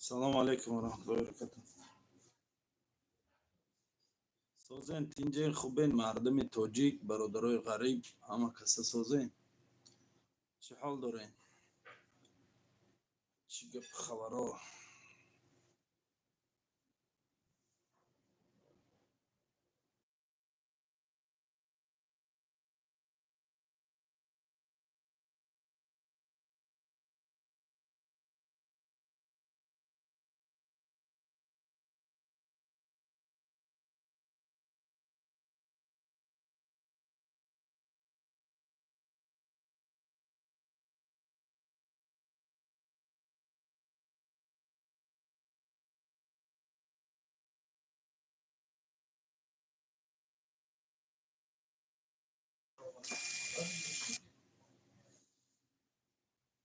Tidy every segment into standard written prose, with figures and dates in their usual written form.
Салому алейкум ва раҳматуллоҳи ва баракатуҳ. Созен, тинҷен, хубен, мардуми тоҷик, бародарои ғариб, ҳама каса созен. Чӣ ҳол дорен? Чӣ гап хабаро?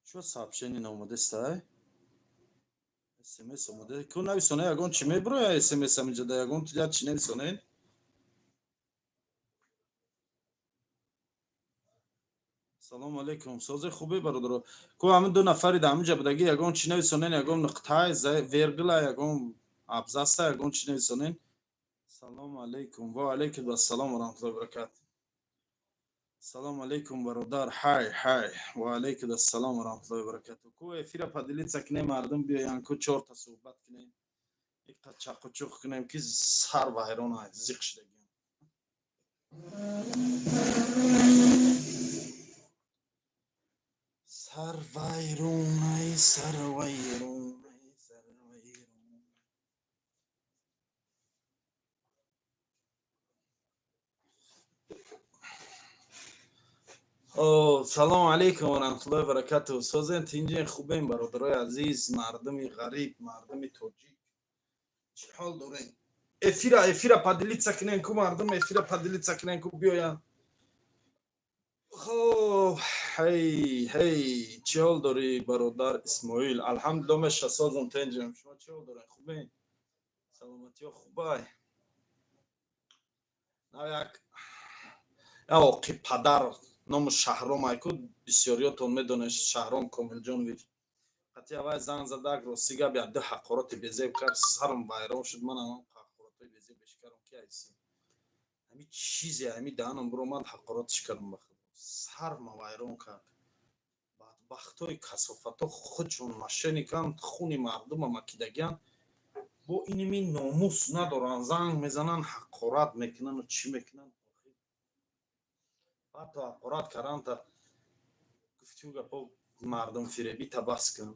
Чё сообщение наомадестай? СМС омада. Ку нависоне, ягон чӣ мебуроя СМС аминҷада, ягон тиля чӣ нависонен? Салому алейкум. Созе хубе, бародаро. Ку ҳамин ду нафари дар ҳаминҷа будаги, ягон чӣ нависонен, ягон нуқтаи, вергула, ягон абзаца, ягон чӣ нависонен. Салому алейкум. Ва алейкум ассалом ва раҳматуллоҳи ва баракатуҳ. Салому алейкум, бародар. Ҳай, ҳай. Ва алейкум ассалом ва раҳматуллоҳи ва баракатуҳ. Ку эфира поделиться кунем, мардум биёянд, ку чорта суҳбат кунем. Иққа чақу чуқ кунем, ки сар вайрон ай, зиқ шудагиам. Сар вайрон ай, сар вайрон ай, сар вайрон. О, салому алейкум ва раҳматуллоҳи ва баракатуҳ. Созен, тинҷен, хубен, бародарои азиз, мардуми ғариб, мардуми тоҷик. Чӣ ҳол дорен? Эфира поделиться кунен, ку мардум эфира поделиться кунен, ку биёянд. Хоб, ҳей, ҳей, чӣ ҳол дорӣ, бародар Исмоил? Алҳамдулиллоҳ, меша созум, тинҷем. Шумо чӣ ҳол дорен? Хубен? Саломатиё хубай? На як оқи падар ному Шаҳром айку, бисёриётон медонед, Шаҳром Комилҷонович. Қатъи аввал занг задак, рости гап, як ду ҳақороти безеб кард, сарам вайрон шуд. Ман ҳамон ҳақоротҳои безеб бешкарам ки айси. Ҳами чизе ҳами даҳанам буромад, ҳақоротиш кардам ба худо. Сарма вайрон кард. Бадбахтҳои касофатҳо худшон мошенниканд, хуни мардума макидагианд. Бо иними номус надоранд, занг мезананд, ҳақорат мекунану чӣ мекунанд. Ҳатто ҳақорат карданта гуфтиу гапо мардумфиребӣ табас кун.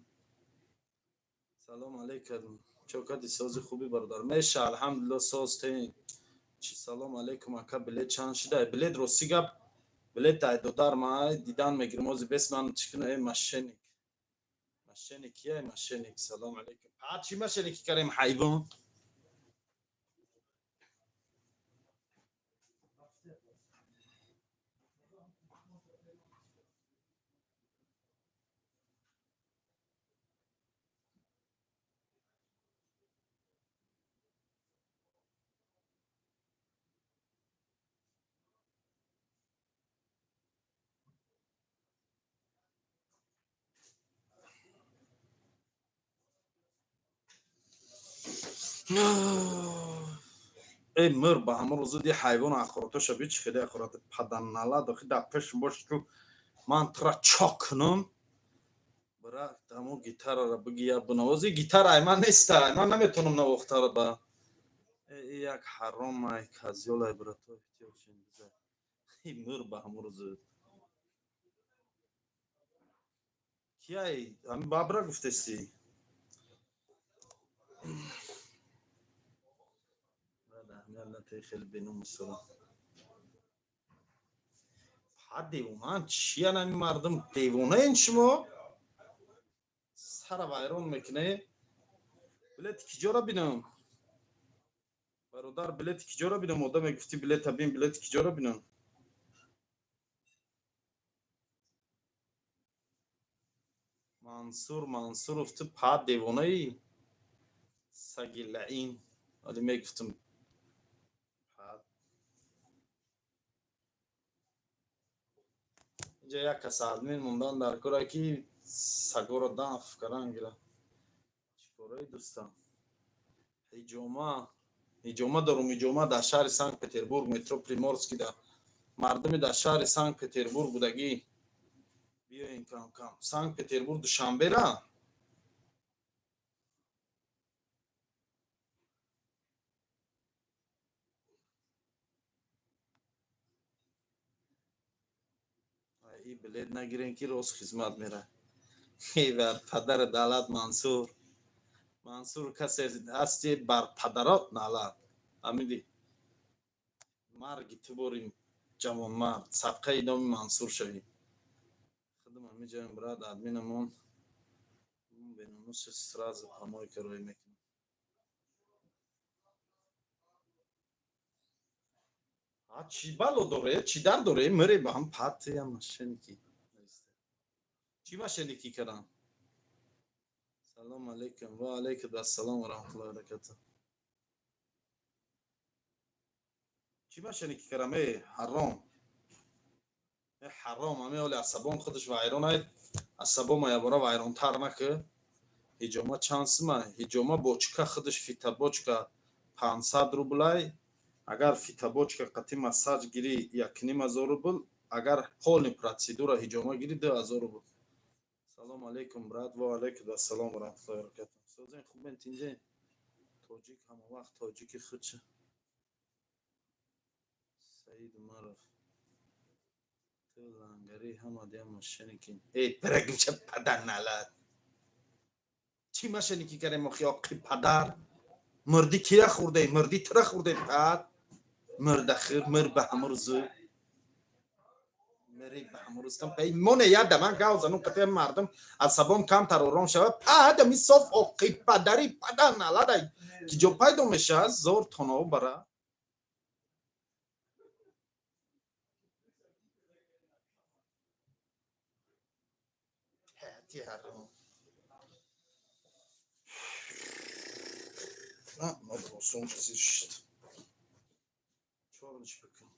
Салом алейкум. Чо кади, сози, хубӣ, бародар? Меша, алҳамдулилло, соз тен. Чи, салом алейкум, ака, билет чанд шуда? Билет, рости гап, билет ай додар ма дидан мегирим ози бес ман чӣ кунам? Э, мошенник. Мошенник кия, мошенник? Салом алейкум. А чӣ мошенники карем, ҳайвон? Эй, мир ба ҳамон рӯза ди ҳайвон ҳақоротоша би, чӣ хеле ҳақорат паданнала дохи дар пешм бош, ку ман тура чок кунам. Бира ҳамон гитарара биги, я бинавози. Гитара ай ман неста, ай ман наметонам навохтара ба. Э, як ҳаром ай, козёл ай, брато, эҳтиёт шин биза. Мир ба ҳамон рӯза. Кияй? Ҳами бабра гуфтести? Хеле беномусора. Ҳа, девонаан, чиян ҳами мардум, девонаен шумо? Сара вайрон мекуне. Билети киҷора бинам? Бародар, билети киҷора бинам? Одаме гуфти билета бин, билети киҷора бинам? Мансур Мансуров, ту па девонаӣ? Саги лаин. Вале мегуфтам. Инҷа як кас админ мондан дар кора, ки сагоро даф кардан гира. Чӣ Кораи дӯстам. Ҳиҷома, ҳиҷома дорум, ҳиҷома дар шаҳри Санкт Петербург, метро Приморский. Да мардуми дар шаҳри Санкт Петербург будагӣ, биёен кам кам. Санкт Петербург, Душанбера. И билет нагирен, ки рост хизмат мера. Бар падари давлат Мансур, Мансур касе ҳасти, бар падарот налат. Фаҳмидӣ? Марги ту борим, ҷавонмард, садқаи номи Мансур шавӣ. Худам ҳамиҷоем, брат, админамон беномус сразу помойка рӯй мекунам. Чӣ бало доре, чӣ дар доре, мире ба ҳам патия мошенники. Чӣ мошенникӣ кардам? Салом алейкум. Ва алейкум ассалом ва раҳматуллоҳи ва баракатуҳ. Чӣ мошенникӣ кардам? Э, ҳаром, э, ҳаром. Ами оли асабом худаш вайрон ай, асабома ябора вайронтар накӣ. Ҳиҷома чанд сума? Ҳиҷома бочка худаш, фитобочка 500 рублай. Агар фитобочка қати массаж гирӣ, 1500 рубл. Агар полный процедура ҳиҷома гирӣ, 2000 рубл. Салом алейкум, брат. Ва алейкум ассалом ва раҳматуллоҳи ва баракатуҳ. Созен, хубен, тинҷен? Тоҷик ҳама вақт тоҷики худша. Саид Умаров, ту лангари ҳама дия мошенники. Эй, барагимча, падар налат. Чӣ мошенникӣ кардем охи, оқи падар? Мурди кира хӯрдаи? Мурди тура хӯрдаи, пад мурдахир. Мир ба ҳамрӯзу, мири ба ҳамрӯзтам моне яда ман гав занум қати мардум, асабом камтар ором шавад. Падами соф оқи падари падар налада ки ҷо пайдо мешавад, зор тонао бара. Ҳаром. Осон чизи шуд. Чорниш бикун,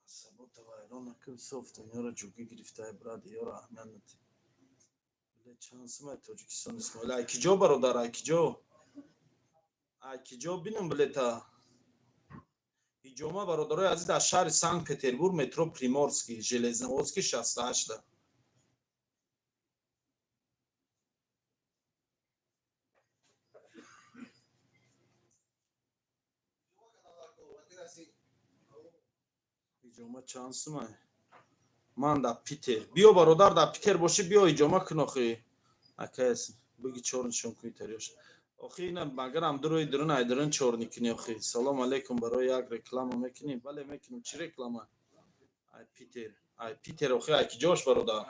асабота вайрон накун. Соф дунёро ҷугӣ гирифтаи, брат, ёро аҳамият надӣ. Биле чанд сумай Тоҷикистон, Исмоил? Ай киҷо, бародар, ай киҷо, ай киҷо бинам билета? Ҳиҷома, бародарои азиз, дар шаҳри Санкт Петербург, метро Приморский, Железноводский 68-да. Ҳиҷома чанд сумай? Ман дар Питер. Биё, бародар, дар Питер бошӣ, биё, ҳиҷома кун. Охи, акас биги, чор нишон кунӣ тариёш. Охи, ина магарам дурои дурун ай дурун чор никунӣ охи. Салом алейкум, барои як реклама мекунӣ? Бале, мекунем. Чӣ реклама? Ай Питер, ай Питер. Охи, ай киҷош, бародар?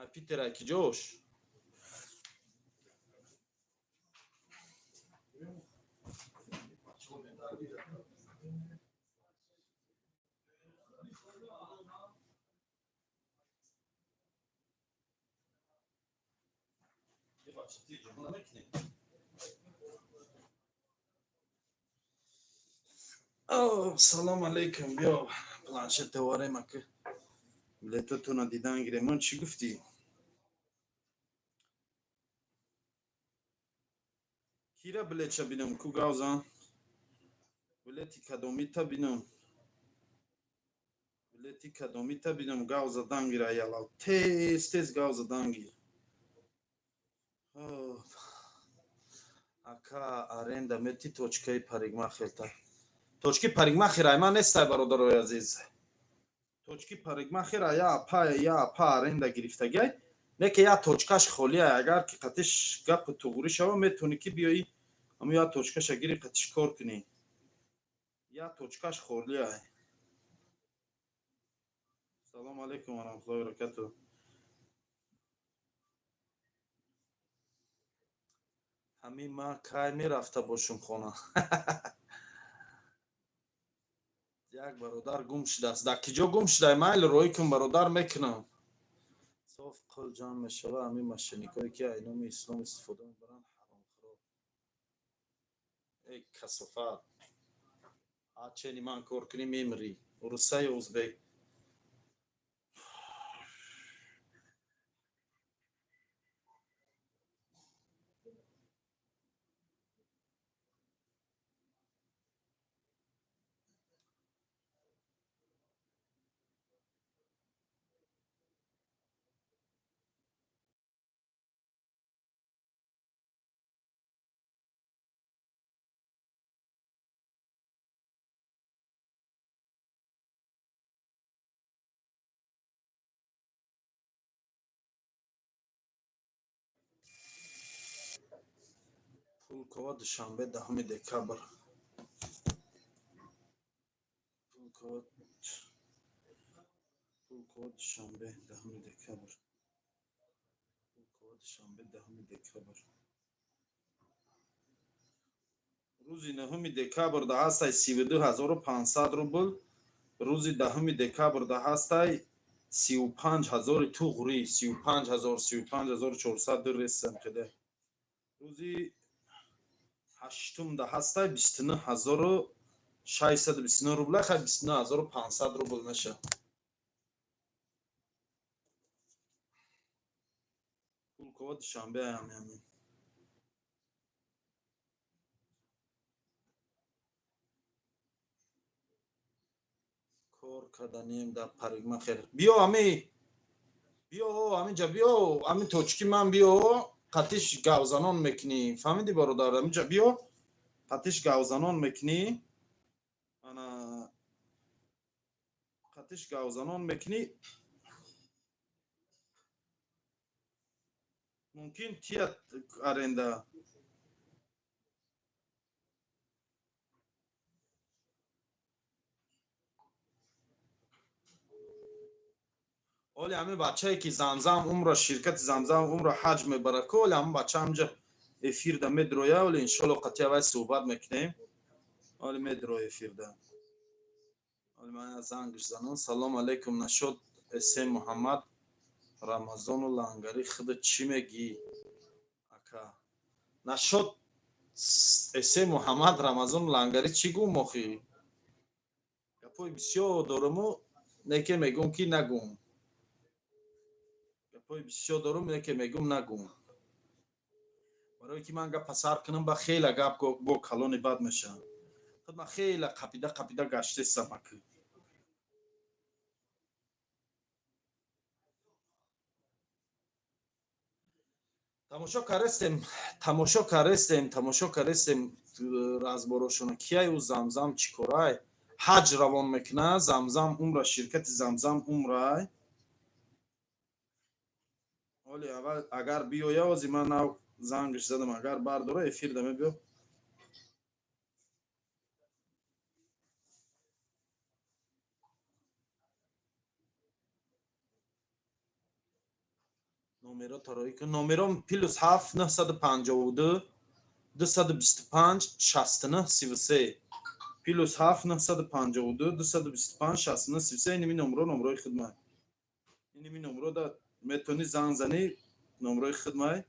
Ай Питер, ай киҷош? Салом алейкум. Биё, планшет ворем, ака, билетатона дидан гирем. Он чӣ гуфтӣ? Кира билетша бинам ку, гавзан? Билети кадомита бинам? Билети кадомита бинам? Гав задан гира, ялав, тез тез гав задан гир. Ака, аренда мети точкаи парикмахерта? Точки парикмахер ай ман нестай, бародарои азиз. Точки парикмахер я апа, я апа аренда гирифтагиай. Не ки я точкаш холия. Агар ки қатиш гапу туғурӣ шава, метавонӣ ки биёӣ, ҳамн я точкаша гири, қатиш кор кунӣ. Я точкаш холия. Салому алейкум ва раҳматуллоҳи ва баракатуҳ. Ҳамин ман кай мерафта бошум хона? Як бародар гум шудааст. Дар киҷо гум шудай? Майли, роҳӣ кун, бародар, мекунам. Соф қул ҷамъ мешава. Ҳамин мошенникое ки ай номи ислом истифода мебаранд, ҳаромхӯро. Эй, касофат, ҳарчени ман кор кунӣ, мемирӣ. Урусаю узбек. Пулково, Душанбе, 10 декабр. Пулково, Пулково, Душанбе, 10 декабр. Пулково, Душанбе, 10 декабр. Рӯзи 9 декабр да ҳастай 32 500 рубл, рӯзи 10 декабр да ҳастай 35 0-и туғрӣ, 35 000, 35 400 ресам кида. Рӯзи ҳаштум да ҳастай 29 629 рубла, хай, 29 500 рубл меша. Пулково, Душанбе, ҳамин. Кор карданем дар парикмахер. Биё, ами биё, аминҷа биё, ами точки ман биё, қатиш гавзанон мекунӣ. Фаҳмидӣ, бародар? Аминҷа биё, қатиш гавзанон мекунӣ, ана қатиш гавзанон мекунӣ. Мумкин тият аренда. Оли ҳамин бачае ки Замзам умра, ширкати Замзам умра ҳаҷ мебарад ку, оли ҳамин бача ҳамҷа эфирда медроя. Оли иншолло қатъи аввал суҳбат мекунем. Оли медроя эфирда. Оли ман зангш занам. Салом алейкум, нашод эсем Муҳаммад Рамазону Лангари худа чӣ мегӣ, ака? Нашод эсе Муҳаммад Рамазону Лангари чӣ гум? Охи, гапҳои бисёр дораму, неке мегӯм ки нагӯм. Гапҳои бисёр дорум, неке мегӯм нагӯм, барое ки ман гапа сар кунам, ба хела гап бо калони бад мешавам. Худ ман хела қапида қапида гаштесам, ака. Тамошо карестем, тамошо карестем, тамошо карестем разборошона. Кияй ӯ Замзам, чӣ корай? Ҳаҷ равон мекуна Замзам умра, ширкати Замзам умрай. Оли аввал агар биёя, ози ман нав зангш задам, агар бардора, эфир да мебиё. Номеро тароӣ кун. Номером +7 952 225 69 33, +7 952 225 69 33. Иними номро номрои хидмат. Иними номро да метавонӣ занг занӣ, номрои хидмай,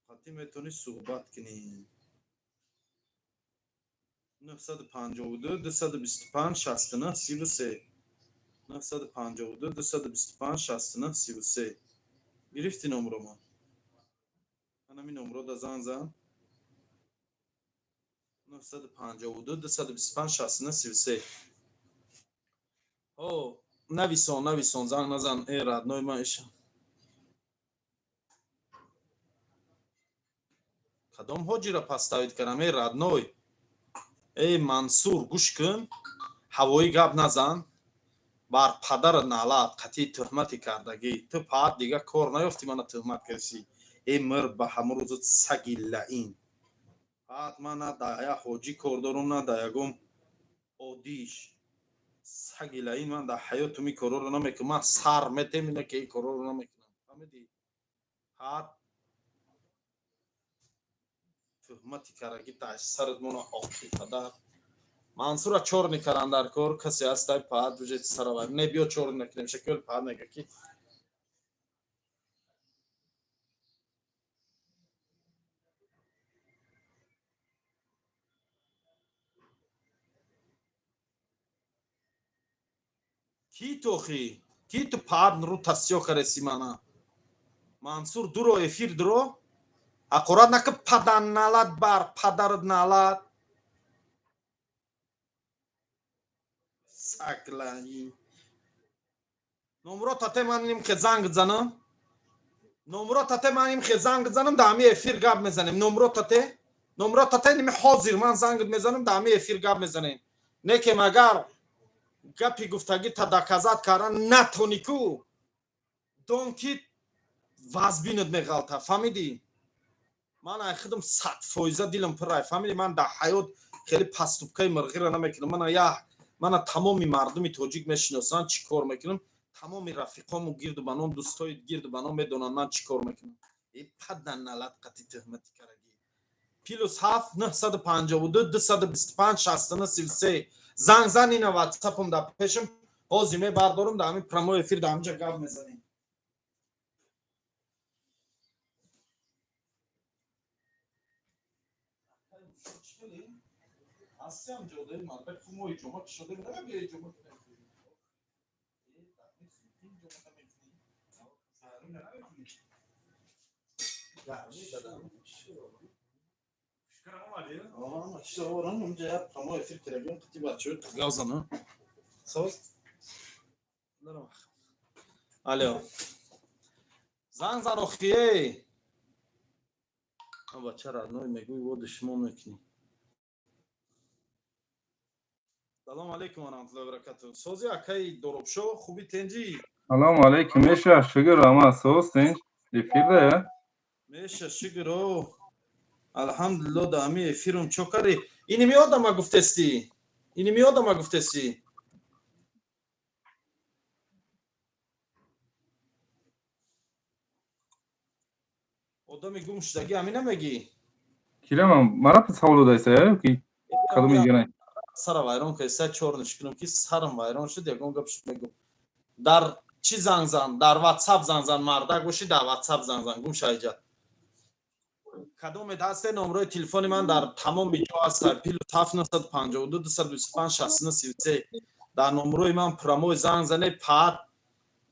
қатъӣ метавонӣ суҳбат кунӣ. 952 225 69 33, 952 225 69 33. Гирифтӣ номрома? Анами номро да занг зан: 952 225 69 33. О, нависон, нависон, занг назан. Э, родной ман иша. Кадом ҳоҷира поставить кардам? Э, родной, э, Мансур, гӯш кун, ҳавоӣ гап назан. Бар падарат налат, қатъи тӯҳмати кардагӣ. Ту паат дига кор наёфтӣ, мана тӯҳмат кардӣ. Э, мир ба ҳамун рӯзу, саги лаин. Паат ман на да як ҳоҷӣ кор дорум, на да ягон одиш. Саги лаин, ман дар ҳаётум ин корҳоро намекунам. Ман сар метем ина ки ин корҳоро намекунам, фаҳмидӣ? Паат тӯҳмати карагӣ та сарат мона, оқи падар. Мансура чорни каран дар кор. Касе ҳастай, паат бужет саравай. Не, биё, чорни накунем. Шакил паат мега ки ки тохи ки ту паат рӯ тасиё кареси мана. Мансур, дуро эфир, дуро, ҳақорат нака. Падан налат, бар падарат налат, саклаи. Номро тате, ман нимхе занг занам. Номро тате, ман нимхе занг занам, да ҳами эфир гап мезанем. Номро тате, номро тате, ними ҳозир ман занг мезанам, да ҳами эфир гап мезанем. Не ки магар гапи гуфтагӣ та доказать кардан натонӣ ку, дон ки вазбинат меғалта, фаҳмидӣ? Ман ай худам 100% дилам пуррай, фаҳмидӣ? Ман дар ҳаёт хеле поступкаи мирғиро намекунам. Мана я мана тамоми мардуми тоҷик мешиносанд, чӣ кор мекунам. Тамоми рафиқому гирду баном, дӯстои гирду баном медонанд, ман чӣ кор мекунам. Э, паддан налат қати туҳмати карагӣ. +7 952 225 69 33 занг зан. Ина ватсапам дар пешам, ҳозир мебардорам, дар ҳамин прямой эфир дар ҳаминҷа гап мезанем. Ҳастиам ҷодаи мардак, мо иҷома кушодем, намебиё иҷома кунем. Унҷа як прямой эфир кардагим, қити бачаҳои гап занам. Соз, алё, занг зан охие. Бача родной, мегӯй, во душмон мекунӣ. Салому алейкум ва раҳматуллоҳи ва баракатуҳ. Сози, акаи Доробшо, хуби, тенҷӣ? Салому алейкум, меша, шукр, ама соз, тенҷ, эфирда я? Меша, шукр, о, алҳамдулилло, да ҳами эфирум. Чо карди? Иними одама гуфтестӣ, иними одама гуфтестӣ? Одами гум шудагӣ, ҳамина мегӣ? Кирамам мара савол додайса я ки кадоми дигара? Сара вайрон кардиса, чор нишкунам ки сарам вайрон шуд. Ягон гап шуд, мегум. Дар чӣ занг зан? Дар ватсап занг зан, мардак бошӣ, дар ватсап занг зан. Гум шайҷа кадомед ҳасте, номрои телефони ман дар тамоми ҷо ҳаста: +7 952 225 69 33. Дар номрои ман прямой занг зане, паат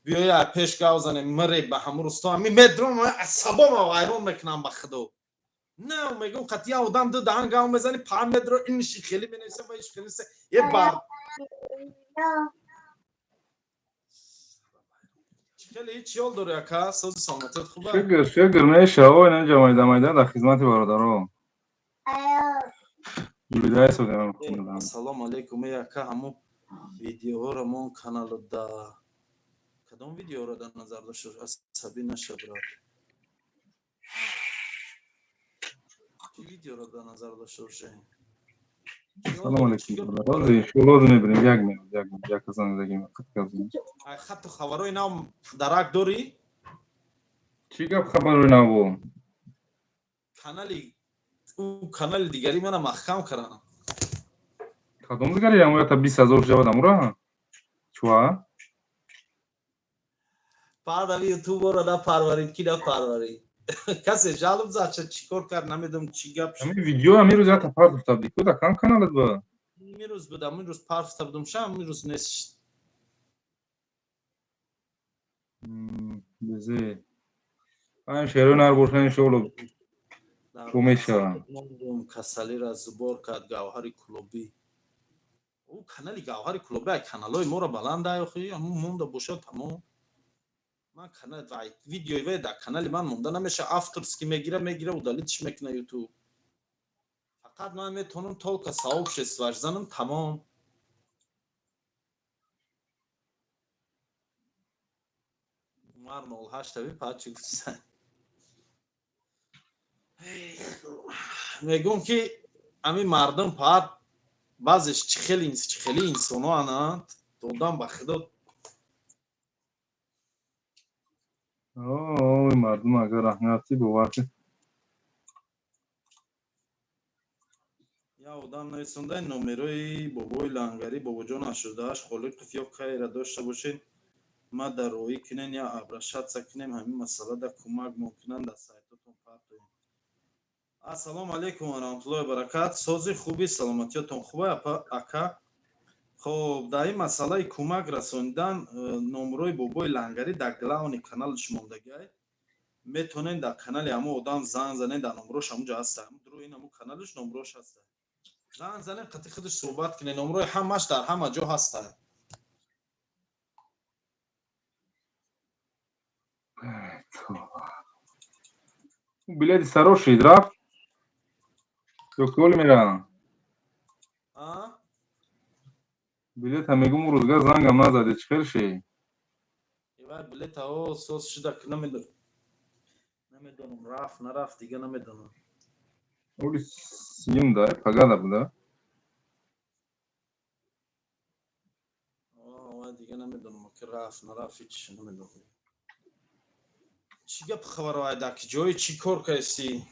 биёя пеш гав зане. Мире ба ҳамун русто ами медром, асабома вайрон мекунам, ба худо. На мегум, қати я одам ду даҳан гав мезани, паа медро, инши хеле менависа ва иш хеле е бар хеле. Ҳеч ёл дори, ака? Сози, саломатият хуба? Шукр, шукр, меша, ой, инҷа майда майда дар хизмати бародаро. Ҷулидаи содем. Ассалому алайкум, эй ака, ҳамун видеоҳоро мон каналу да кадом видеоро дар назар дошт? Асабӣ наша, брат, чӣ видеоро дар назар дошта бошем? Салому алайкум, бародар. Иншоалло мебинем, як минут, як минут, як занг задагим. Ай хатту хабарои нав дарак дорӣ? Чӣ гап, хабарои наву? Канали, ӯ канали дигари мана маҳкам кардам. Кадом дигари? Амоята 20 000 шавад, амура? Чуа? Баъд ами ютуборо напарварид, ки напарварид, касе жалоб зад, чӣ кор кард, намедонам чӣ гап шуд. Ами видео ами рӯз ята партофта будӣ ку, да кам каналат ба? Имрӯз будам, имрӯз партофта будум, ша имрӯз нест. Безе. Ай шеро нар боша, иншоалло хуб мешавам. Мондум, касалиро зубор кард Гавҳари Кулобӣ. Ӯ канали Гавҳари Кулобӣ ай каналҳои моро баланд ай, охи ҳамун монда бошад, тамом. Ман канал вай видеои вай дар канали ман монда намеша, авторский мегира, мегира, удалитьш мекуна ютуб. Фақат ман метавонам только сообществош занам, тамом. Умар 08 таби пачи гуфтисан. Мегӯм ки ами мардум паат баъзеш чӣ хеле, чӣ хеле инсоно ананд, додам ба худо. Ой, мардум, агар раҳмати бовар кун. Я одам нависонда: номерои бобои Лангарӣ, Бобоҷон 88 Холиқов ё кайра дошта бошед, ма дар роҳӣ кунен я обращаться кунем, ҳамин масъалада кӯмак мумкинанд, дар сайтотон партоем. Ассалому алайкум ва раҳматуллоҳи ва баракат. Сози, хуби, саломатиётон хуба, ака? Хоб, дар ин масъалаи кӯмак расонидан номрои бобои Лангарӣ дар главный каналаш мондагиай. Метавонед дар канали ҳамон одам занг занед, дар номрош ҳамунҷо ҳаста, ҳамун ин ҳамун каналаш номрош ҳаста. Занг занед, қати худаш суҳбат кунед. Номрои ҳамаш дар ҳама ҷо ҳаста. Билети сарошид рафт ё коли мера? А? Билета мегум, рӯзгар зангам назади, чӣ хел ши? Ивай билетао соз шуда ки намедонам. Намедонам, рафт, нарафт, дига намедонам. Оли сиюм да, пагада буда. Дига намедонам, ки рафт, нарафт, ҳеч намедонам. Чӣ гап, хабар, айдаки ҷои чӣ кор кардӣ?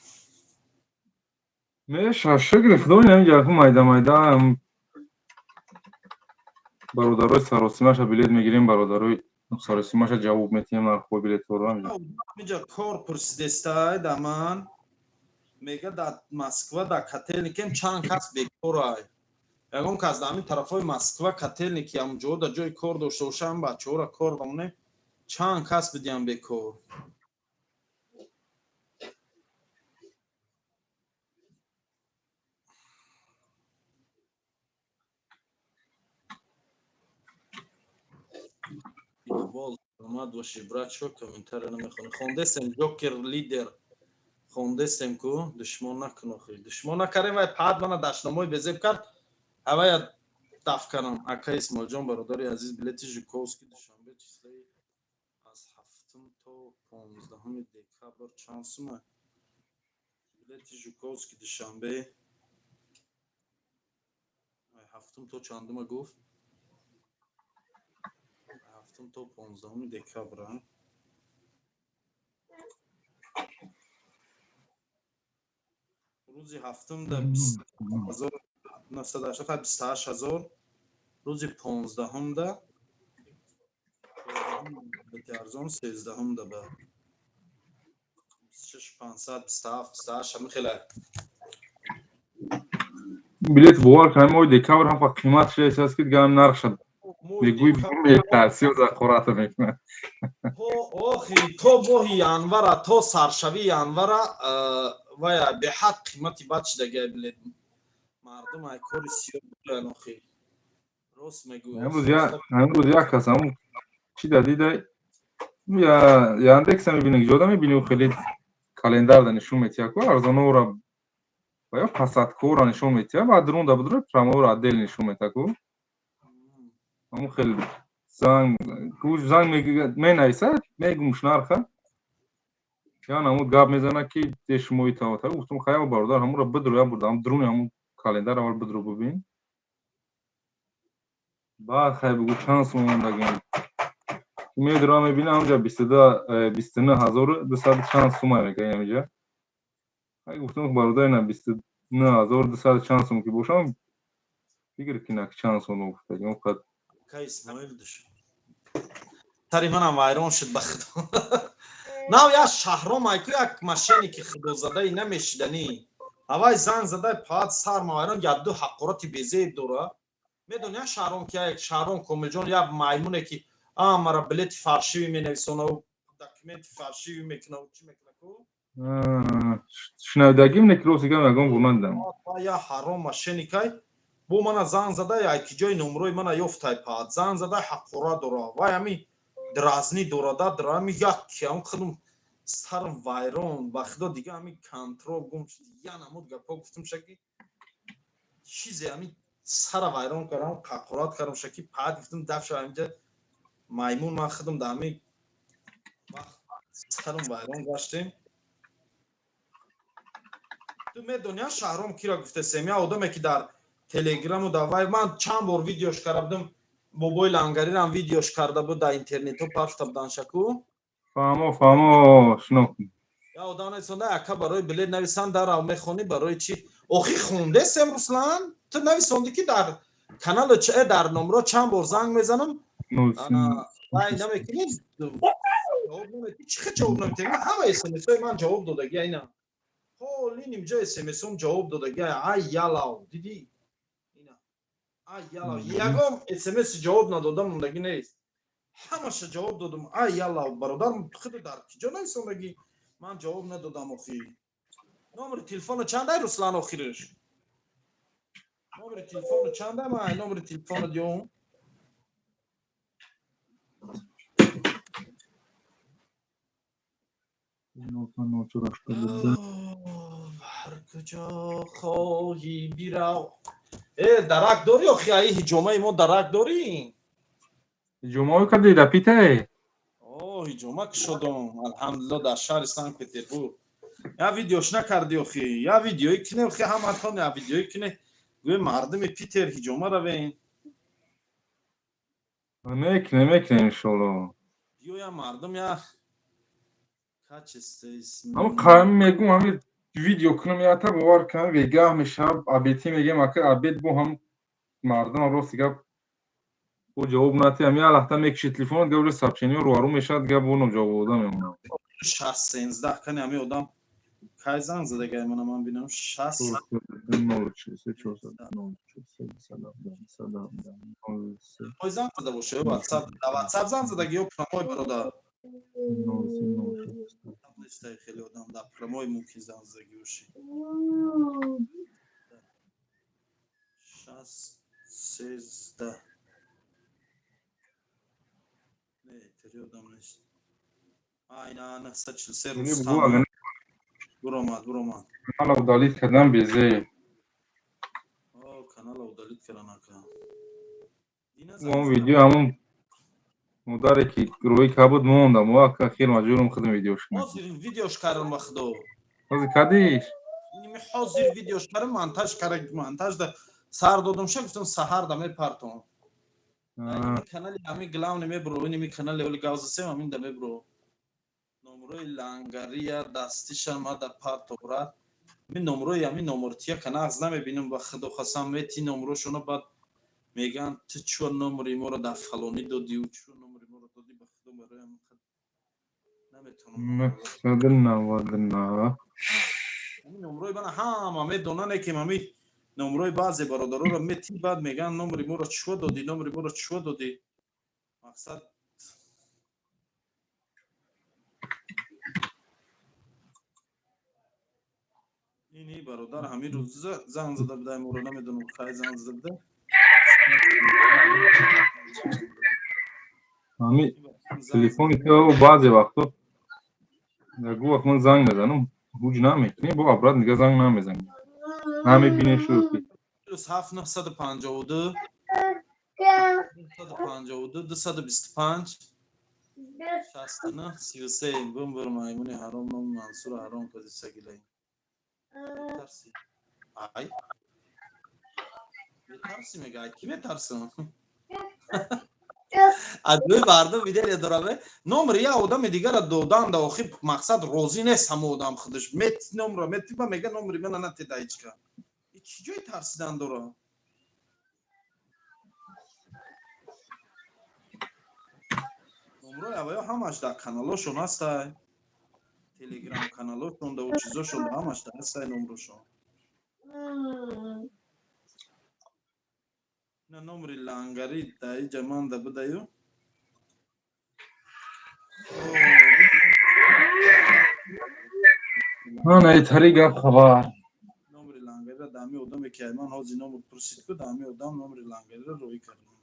Меша, шукри Худо, ин майда майда бародарои саросимаша билет мегирем, бародарои саросимаша ҷавоб метиҳем нархҳои билетҳоро. Инҷа кор пурсидестай да ман, мега, дар Москва дар Котельникем чанд кас бекорай, ягон кас дар ҳамин тарафҳои Москва, Котельники, ҳамҷоҳо дар ҷои кор дошта бошам, бачаҳоро кор бамонем, чанд кас бидиҳам бекор. Иқбол, саломат бошӣ, брат. Чо комментария намехонӣ? Хондесем, Ҷокер лидер, хондесем ку. Душмон накун охи, душмон накардем. Вай паҳат мана дашномои безеб кард, ҳавая даф кардам. Ака Исмоилҷон, бародари азиз, билети Жуковский, Душанбе, числаи аз 7-ум то 15-уми декабр чанд сума? Билети Жуковский, Душанбе, 7-ум то чандума гуфт? 7-ум то 15-уми декабр. Рӯзи 7-ум да 980, 28 000, рӯзи 15-ум да арзон, 13-ум да ба 26 500, 27, 28, ҳами хеле. Билет, бовар кунам, моҳи декабр ҳам қимат шудааст, ки дига нархша мегӯи, метарсиё, зақората мекунад. Охи, то моҳи январа, то саршавии январа вая беҳад қимати бад шудагия билет. Мардум ай кори сиёҳ будан охи, рост мегӯ. Ҳамрӯз як кас ҳамун чи да дидай, Яндекса мебинӣ, ҷода мебинӣ, хеле календарда нишон метиҳад ку, арзонора ва ё посадкора нишон метиҳад, баъд рунда будро промоора отдел нишон метиҳад ку. Ҳамун хеле занг занг менависад, мегумш нарха, ян ҳамун гап мезанад, ки де шумо итавата. Гуфтум: «Хая, бародар, ҳамунро бидро, як бурда ҳам дуруни ҳамун календар аввал бидро, бибин, баъд хай бигӯ чанд сум мондагем». Медурам, мебинам, ҳамҷа 29 200 чанд сума мега ҳамҷа. Хай, гуфтум: «Бародар, ина 29 200 чанд сум ки бошам, фикр кина чанд сум гуфтагим». Қад Исмоил, сари манам вайрон шуд, ба худо. Нав як шаҳром айку, як мошенники худозадаи намешиданӣ, ҳавай занг задай, паат сарма вайрон, якду ҳақорати безеб дора. Медони, як шаҳром ки, як шаҳром Комилҷон, як маймуне ки мара билети фальшивый менависонаву документи фальшивый мекунаву чӣ мекуна ку. Шунавидагим, не ки рости гап, ягон бор надидам. Я ҳаром мошенникай бо мана занг зада, яки ҷои номрои мана ёфтай, паат занг зада, ҳақорат дора, вай ҳами дразнӣ дорада, ами як ам худум сарм вайрон, ба худо, дига ҳами контрол гум шуд. Я намуд гапҳо гуфтум шаки, чизе ҳами сара вайрон кардам, ҳақорат кардам шаки, паат гуфтум: «Даф шава инҷа, маймун». Ман худум дар ҳами вақт сарм вайрон гаштем. Ту медони, шаҳром киро гуфтесем? Я одаме ки дар Телеграму дар вай ман чанд бор видеош карда будам, бобои лангарирам видеош карда буд, дар интернетҳо пафта будан шаку. Фаҳмо, фаҳмо, шинохтем. Я одам нависонда: «Ака, барои билет нависан, дарав мехонӣ, барои чӣ?» Охи, хондесем, Руслан, ту нависондӣ, ки дар каналу дар номро чанд бор занг мезанам, вай намекунӣ, чӣ хел ҷавоб наметиҳӣ? Ҳама смсҳои ман ҷавоб додагия, ина ҳоли нимҷа смсом ҷавоб додагия. Ай ялав, дидӣ? Ина, ай ялав, ягон смс ҷавоб надодам мондагӣ нест, ҳамаша ҷавоб додам. Ай ялав, бародар, худу дар киҷо нависондагӣ, ман ҷавоб надодам охи? Номери телефоно чандай, Руслан, охириш? Номери телефоно чандай? Ман номери телефоно диём. Ҳар куҷо хоҳӣ бирав. Э, дарак дорӣ охи? Аи ҳиҷомаи мо дарак дорӣ? Ҳиҷомаҳо кардӣ да питае? О. Ҳиҷома кушодум, алҳамдулилло, дар шаҳри Санкт Петербург. Я видеош накарди охи, я видеои кине охи, ҳаматон я видеои кине, гӯе мардуми Питер ҳиҷома равен. Мекунем, мекунем, иншолло. Биёя, мардум, я качество. Ҳама қайми мегум, ҳами видео кунам, ята бовар кунам, вегаҳ мешавад, обедӣ мегем, ака, обед бо ҳам мардум рости гап бо ҷавоб натиҳам, я лахта мекуши телефонат, гап сообщение рӯарӯ мешавад, гап боном ҷавоб дода мемонам. 6 13 кани, ҳами одам кай занг задагай мана, ман бинам, шаст. Ой, занг зада боша, ватсап, да, ватсап занг задаги ё прямой, бародар? Нестай, хеле одам дар прямой мумкин занг задаги боши. 6 13. Не, тери одам нест. Айна 943, Рустам буромад, буромад. Канала удалить кардам, безе. Канала удалить кардан, ака. Он видео ҳамон модаре ки рӯи кабуд мондам, о ака, хел маҷбурам худам видеош кунам. Ҳозир видеош кардам, ба худо. Ҳозир кардиш? Ҳозир видеош кардам, монтаж кара, монтажда сар додам ша, гуфтам саҳарда мепартом. Канали ҳами главный мебро, иними канали оли гавзасем, ҳаминда мебро. Номрои лангария дастиша мада парто, брат. Ми номрои ҳами номртия канағз намебинам, ба худо қасам, мети номрошона, баъд мегӯянд: «Ту чӯ номри моро дар фалонӣ додиу, чӯ номри моро додӣ?» Ба худо, барои наметавонам. 999. Номрои мана ҳама медонане, ки ҳами номрои баъзе бародароро мети, баъд мегӯянд: «Номри моро чӯ додӣ, номри моро чӯ додӣ?» Мақсад, ини бародар ҳамин рӯз занг зада будай моро, намедонам, кай занг зада буда. Ҳами телефони ту баъзе вақто, ягон вақт ман занг мезанам, ҳуҷ намекунӣ, бо обратно дига занг намезанӣ, намебинешу. +7 952 952 225 69 33. Бумбур, маймуни ҳаром, номи Мансур ҳаром кази, сагилай. Метарсӣ? Ай, метарсӣ, мега. Ай, ки метарсам? Аз рӯи мардум видео дораме, номри я одами дигара додан да охир мақсад розӣ нест ҳама одам худаш мет номро метиба, мега: «Номри мана натеда ҳечка». Чӣ ҷои тарсидан дора? Номрои аваё ҳамаш дар каналошон ҳастай, телеграм каналошон да чизошон да ҳамаш дар ҳастай номрошон. Ина номри лангари дар иҷа манда будаю. Ана итари гап хабар. Номри лангарира дар ҳами одаме ки ман ҳозир номр пурсид ку, дар ҳами одам номри лангарира роҳӣ кардам.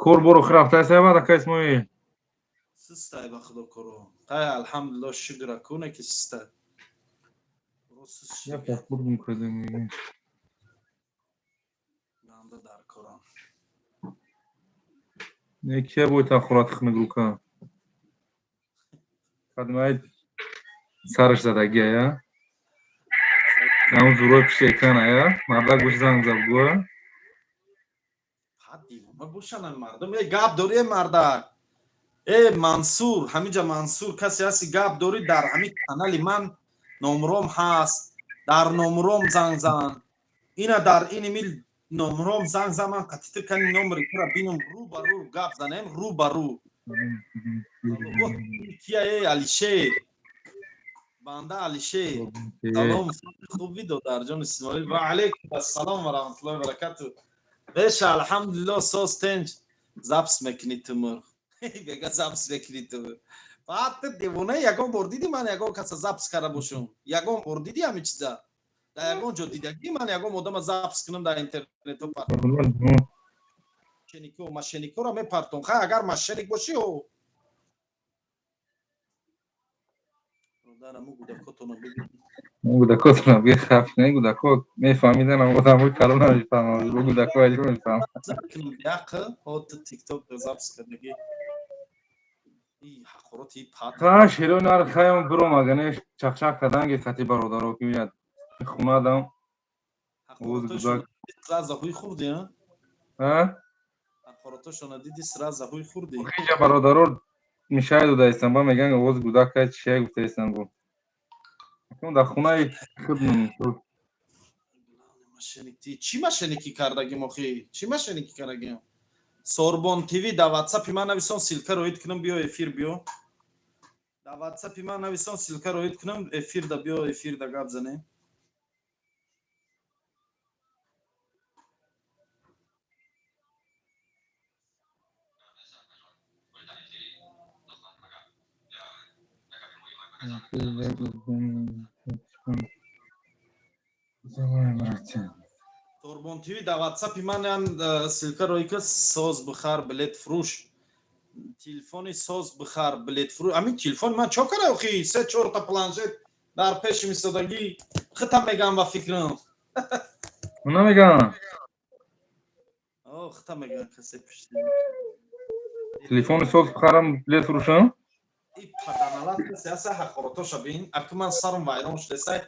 Кор боро рафтаи баъд, ака Исмоил? Систай, ба худо, коро тай, алҳамдулилло, шукра куне ки систай. Я попробуем кардем. Ганда дар корам. Не, кия бой та хурат хнигрука. Кадмай сараш задагия я. Ҳамун зурои пишти экрана я. Мардак гӯш занг зад гӯя. Бошанан мардум, э, гап дорӣ, э, мардак, э, Мансур, ҳамиҷа Мансур, касе ҳасти, гап дорӣ, дар ҳамин канали ман номром ҳаст, дар номром занг зан, ина дар ини мил номром занг зан, ман қатитир кани номри тура бинам, рӯ ба рӯ гап занем, рӯ ба рӯ. Кия, э, Алишер, банда Алишер, салом, хуби, додарҷон Исмоил, ва алайкум ассалом ва раҳматуллоҳи ва баракатуҳ. Беша, алҳамдулилло, соз, тенҷ. Запись мекунӣ ту мурғ, бега, запись мекунӣ ту. Баъд ту девона, ягон бор диди ман ягон каса запись карда бошум? Ягон бор диди ҳамин чиза? Дар ягон ҷо дидагӣ ман ягон одама запись кунам, дар интернето партом? Мошенникоро мепартом. Хай, агар мошенник бошӣ, о дараму гудакотона бигир. Гудако бехаф не, гудако мефаҳмидан, одамои калон намефаҳмам, гудако аҷиб мефаҳмам. Яқ ҳот тикток запись кардагӣ. Ҳақороти пат. Ха, шерои нар хаям биром, агане чақчақ кардан ги хати бародаро ки бинад хунадам. Сразу ҳуй хурди, а? Ҳақоротошона диди, сразу ҳуй хурди. Инҷа бародаро мишай додаистам, ба меган овози гудак чия гуфтаистам бо. Дар хонаи худ. Чӣ мошенникӣ кардагим охи? Чӣ мошенникӣ кардагим? Сорбон ТВ, дар ватсапи ман нависон, ссылка роид кунам, биё эфир, биё. Дар ватсапи ман нависон, ссылка роид кунам, эфирда биё, эфирда гап занем. Торбон ТВ, дар ватсапи ман ссылка рои ка. Соз бихар, билет фурӯш, телефони соз бихар, билет фурӯш. Ҳамин телефони ман чо кара охи? Се чорта планшет дар пеши мистодагӣ, хитам мегам ба фикрам. Намегам. Хитам мегам касе пишти. Телефони соз бихарам, билет фурӯшам. И паданалат касе аса, ҳақоротоша бин. Аки ман сарам вайрон шудесай.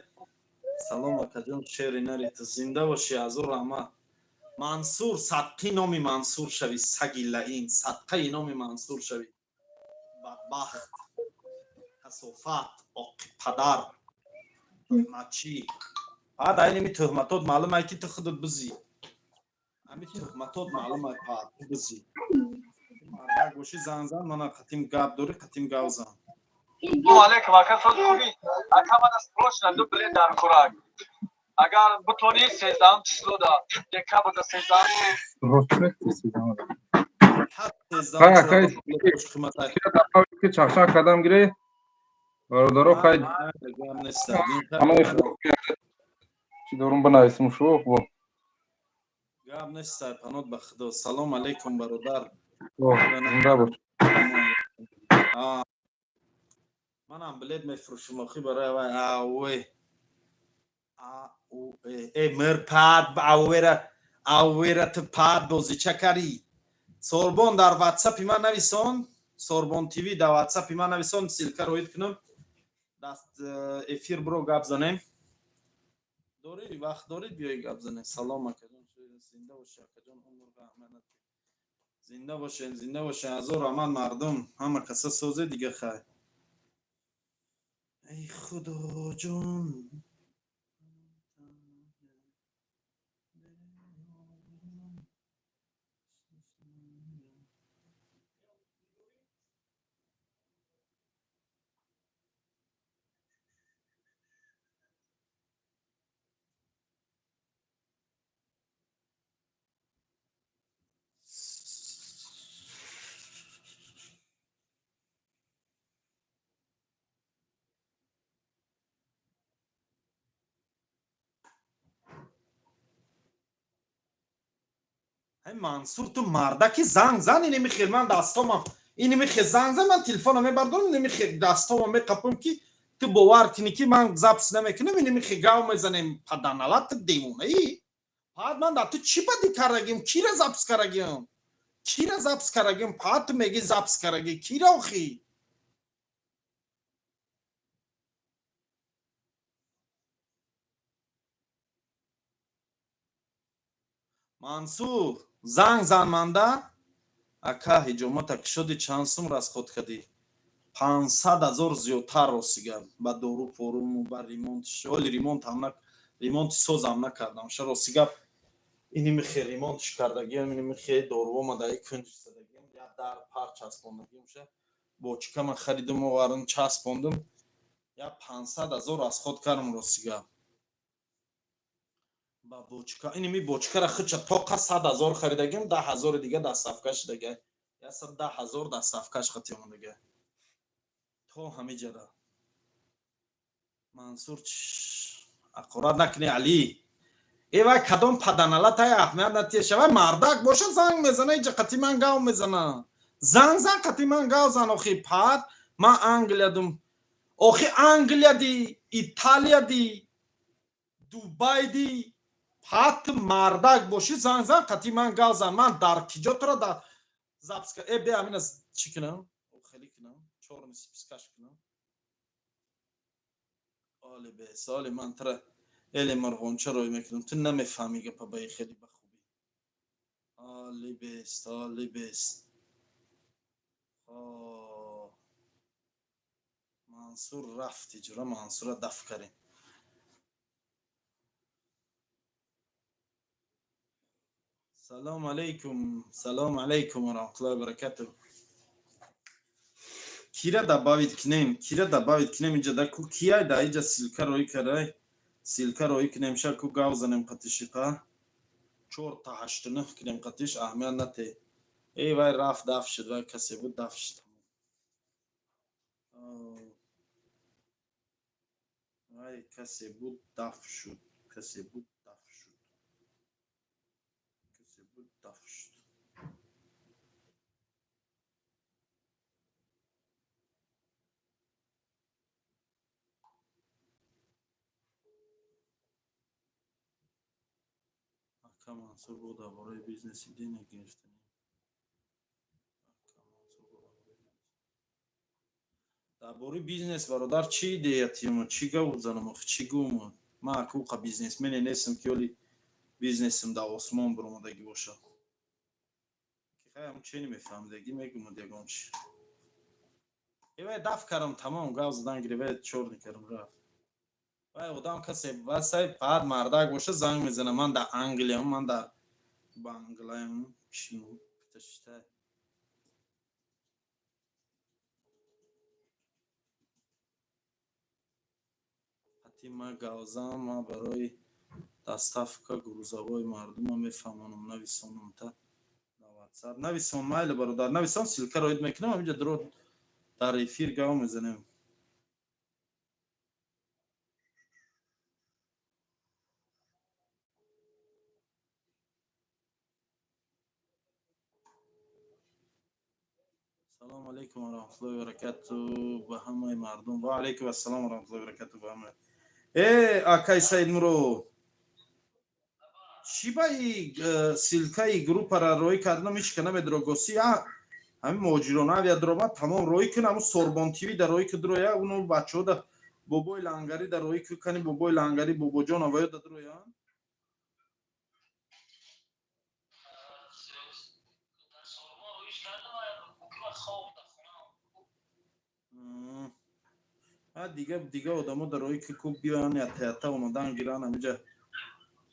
Салом, акаҷон, шери нари, ту зинда бошӣ, азур раҳмат. Мансур, садқи номи Мансур шавӣ, саги лаин, садқаи номи Мансур шавӣ, бадбахт, касофат, оқи падар, туҳматчӣ. Баъд айними туҳматот маълум ай, ки ту худат бизӣ. Ами туҳматот маълум ай, пад ту бизӣ. Мардак бошӣ, зан зан, мана қатим гап дорӣ, қатим гав зан. Алейкум, ака, соз хуби? Ака, мана срочно ду билет дар хӯрак, агар бутонӣ, 13-ум число да декабр да, 13-ум. Чақчақ кардам гире, бародаро, хай чӣ дорум бинависем шу бо. Гап нест, панот ба худо. Салом алейкум, бародар. Зинда бош. Манам билет мефурӯшам охи барои вай. Ауе э мирпад, ауера, ауера, ту пад бозича карӣ. Сорбон, дар ватсапи ман нависон. Сорбон ТВ, дар ватсапи ман нависон, ссылка роид кунам, даст эфир биро, гап занем. Дорӣ вақт, дорӣ, биёй гап занем. Салом, акаҷон, зинда бошӣ, акаҷон, умр раҳмат, зинда бошен, зинда бошен, азор раҳмат, мардум, ҳама каса созе дига. Хай, эй худоҷон. Мансур, ту мардаки, занг зан. Инеми хел ман дастомам, инеми хел занг зан, ман телефона мебардорам, инеми хел дастомам меқапам, ки ту бовар кунӣ, ки ман запись намекунам. Инеми хел гав мезанем. Паданалат, ту девонаӣ? Пад, ман дар ту чӣ бадӣ кардагим? Кира запись кардагим? Кира запись кардагим? Пад, ту мегӣ запись кардагӣ, кира охӣ? Мансур, занг зан манда. Ака, ҳиҷомата кишоди, чанд сум расход кардӣ? 500 000 зиёдтар, ростига, ба дору поруму ба ремонт. Оли ремонт ҳам, ремонти созам накардам ша, рости гап. Иними хе ремонтш кардагиам, иними хе доруома даи кунҷ задагиам, як дар пар часпондагиам ша, бочка ман харидам, овардам, часпондам. Як 500 000 расход кардам, рости гап, ба бочка. Иними бочкара хича тоқа 100 000 харидагим, 10 000-и дига доставка шудага, 110 000 доставкаш хати омадага то ҳамиҷара. Мансур, ақорат накунӣ, Али. Э вай, кадом паданалатай, аҳамият натиешава. Мардак боша, занг мезана, иҷа қати ман гав мезана. Занг зан, қати ман гав зан охи. Пад, ман Англиядум охи, Англияди, Италияди. Дубайди ҳат мардак бошӣ, занг зан, қатъи ман гав зан. Ман дар киҷо тура дар запись э бе, амина чӣ кунам, хеле кунам, чорни спискаш кунам. Оли бесоли ман тура эли мурғонча рӯй мекунам, ту намефаҳмӣ гапа ба хеле ба хубӣ. Оли бест, оли бест. Мансур рафт, иҷро Мансура даф карем. Салом алейкум, салом алейкум ва раҳматуллоҳи ва баракатуҳ. Кира добавить кунем, кира добавить кунем? Иҷа да ку кияй да иҷа ссылка рӯй карай, ссылка рӯй кунем, ша ку гав занем қатишиқа. Чор та ҳашту нӯҳ кунем қатиш, аҳамият нате. Эй, вай рафт, даф шуд, вай касе буд, даф шуд. Вай касе буд, даф шуд, касе буд, даф шуд, касе буд, даф шуд. Ака Мансур, бо дар бораи бизнеси денег гирифтанем. Дар бораи бизнес, бародар, чӣ идея тиёмо, чӣ гап занам, чӣ гӯм? Ман акуқа бизнесмене нестам, ки оли бизнесам дар осмон биромадагӣ бошад, ки хаям чени мефаҳмидагӣ мегӯмад ягон чи. Эвай даф кардам, тамом, гап задан гиревай, чорни кардам, рафт. Вай одам касе васай баъд мардак боша, занг мезана. Ман дар Англиям, ман дар Банглаям, чим ташта. Ма гавзам, ма барои доставка грузовой мардума мефаҳмонам, нависонам та на WhatsApp. Нависон, майли, бародар, нависон, ссылка роид мекунам, ҳаминҷа дро дар эфир гав мезанем. Салому алайкум ва раҳматуллоҳи ва баракату ба ҳамаи мардум. Ва алайкум ассалом ва раҳматуллоҳи ва баракату ба ҳамаи. Э, акай Саидмурод, чӣ ба и ссылкаи группара роӣ кардам, ҳеч ка намедро госи. Ҳамин муҳоҷирон авиадрома тамом роӣ кун, ҳамун Сорбон ТВ да роӣ ку, дроя уно бачаҳо да, бобои лангарӣ да роӣ ку, кани бобои лангарӣ, бобоҷон аваё да дроя. Дига одамо дар роҳи ки ку биёян, ятаята омадан гиран, ҳамиҷа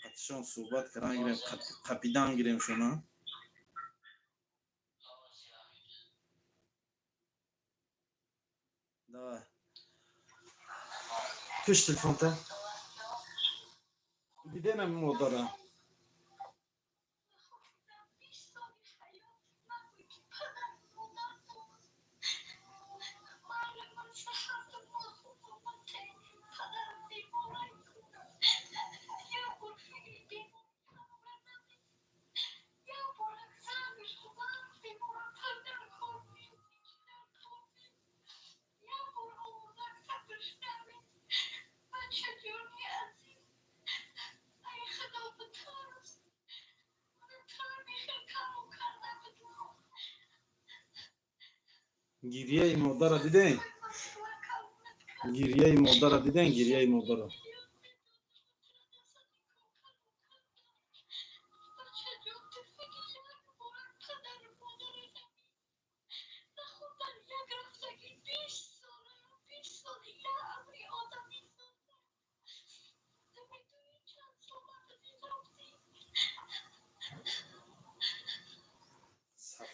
қатишон суҳбат кардан гирем, қапидан гирем шона. Давай, куш телефонта. Диденам модара. Гирияи модара дидем, гирияи модара дидем, гирияи модара.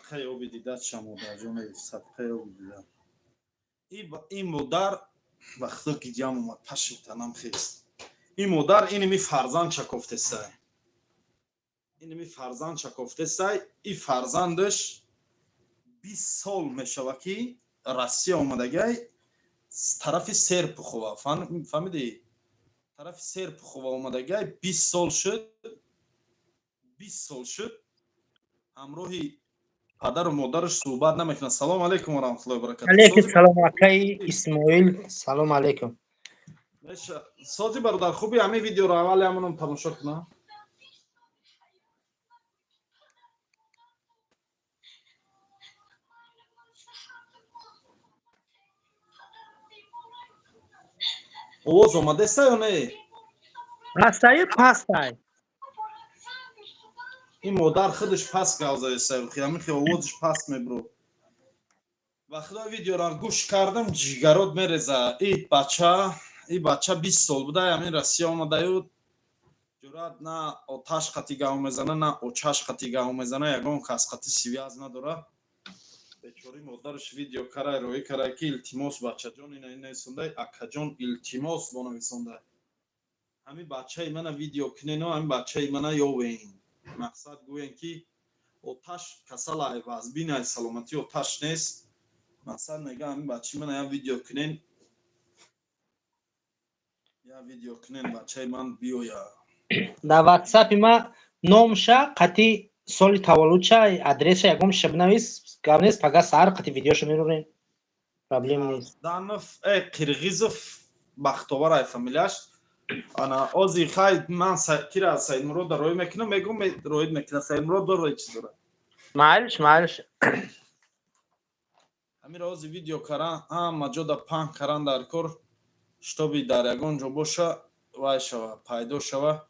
Садқаи оби дидат ша, модарҷоне, садқаи оби дидат. Ин модар ба худо гирьям омад, пашми танам хест. Ин модар иними фарзанд чакофтесай, иними фарзанд чакофтесай. И фарзандаш 20 сол мешава, ки Россия омадагай, тарафи Серпухова, фаҳмидӣ, тарафи Серпухова омадагай, 20 сол шуд, 20 сол шуд, ҳамроҳи падару модараш суҳбат намекунад. Салому алайкум ва раҳматуллоҳи ва баракатуҳ. Алейкум салом, акаи Исмоил, салом алейкум. Сози, бародар, хуби? Ҳамин видеоро аввали ҳамоном тамошо кунам. Овоз омадеста ё не? Ҳастаю, пастай. Ин модар худаш паст гав заеста, ҳамин овозаш паст мебро. Ва худо, видеоро гӯш кардам, ҷигарот мереза. И бача 20 сол буда, ҳамин Россия омадаю, ҷуръат на оташ қати гав мезана, на очаш қати гав мезана, ягон кас қати связь надора. Бечори модараш видео карай, роӣ карай, ки илтимос, бачаҷон, ина нависондай, акаҷон, илтимос, бо нависондай, ҳамин бачаи мана видео кунено, ҳамин бачаи мана ёвен. Мақсад, гӯен, ки оташ касалай, вазбинай, саломатӣ оташ нест. Мақсад, мега, ҳамин бачаи мана я видео кунен, я видео кунен, бачаи ман биёя. Дар ватсапи ма номша қати соли таваллудша, адреса, ягон бинавис, гап нест, пага саҳар қати видеошо мерорем, проблем нест. Данов, Қирғизов Бахтовар ай фамилияш. Ана ози хай, ман кира, Саидмурод роӣ мекунам, мегум, роид мекунам. Саидмурод дорои чиз дора. Майлиш, майлиш. Ҳамира ози видео каран, ҳама ҷода паҳн каран дар кор, чтобы дар ягон ҷо боша, вай шава, пайдо шава,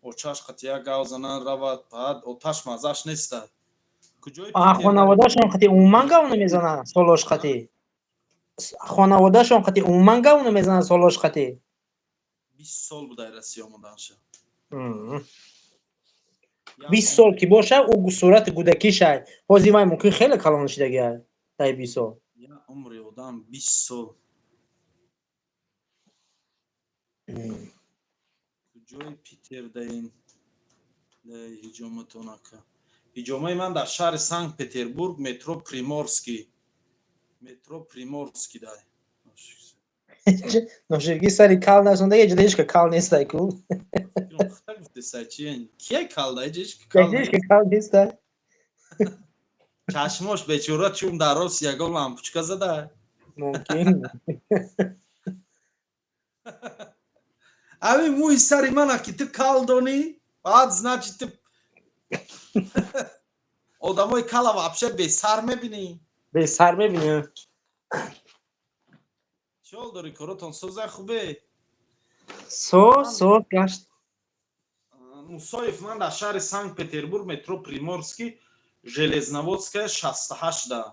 очаш қати як гав занан равад. Баъд оташ маззаш неста. Куҷои? Хонаводашон қати умуман гав намезанад солош қати, хонаводашон қати умуман гав намезанад солош қати. 20 сол будай Россия омаданша. 20 сол ки боша, ӯ сурати гудакишай. Ҳозир вай мумкин хеле калон шидагиай дай 20 сол. Я умри одам 20 сол. Куҷои Питер даин ҳиҷоматон, ака? Ҳиҷомаи ман дар шаҳри Санкт Петербург, метро Приморский, метро Приморский дай. Ноширги сари кал насонда, ҷода ҳеч кал нестай ку. Кия кал дай? Ҳеч кал нестай. Чашмош бечора чун дар рост ягон лампочка зада. Мумкин. Ами мӯи сари мана ки ту кал донӣ, баъд значит ту одамои кала вообще бесар мебинӣ. Бесар мебинӣ. Чӣ ҳол дорӣ, коротон соза, хубе? Соз, соз гашт. Мусоев, ман дар шаҳри Санкт Петербург, метро Приморский, Железноводская 68-да.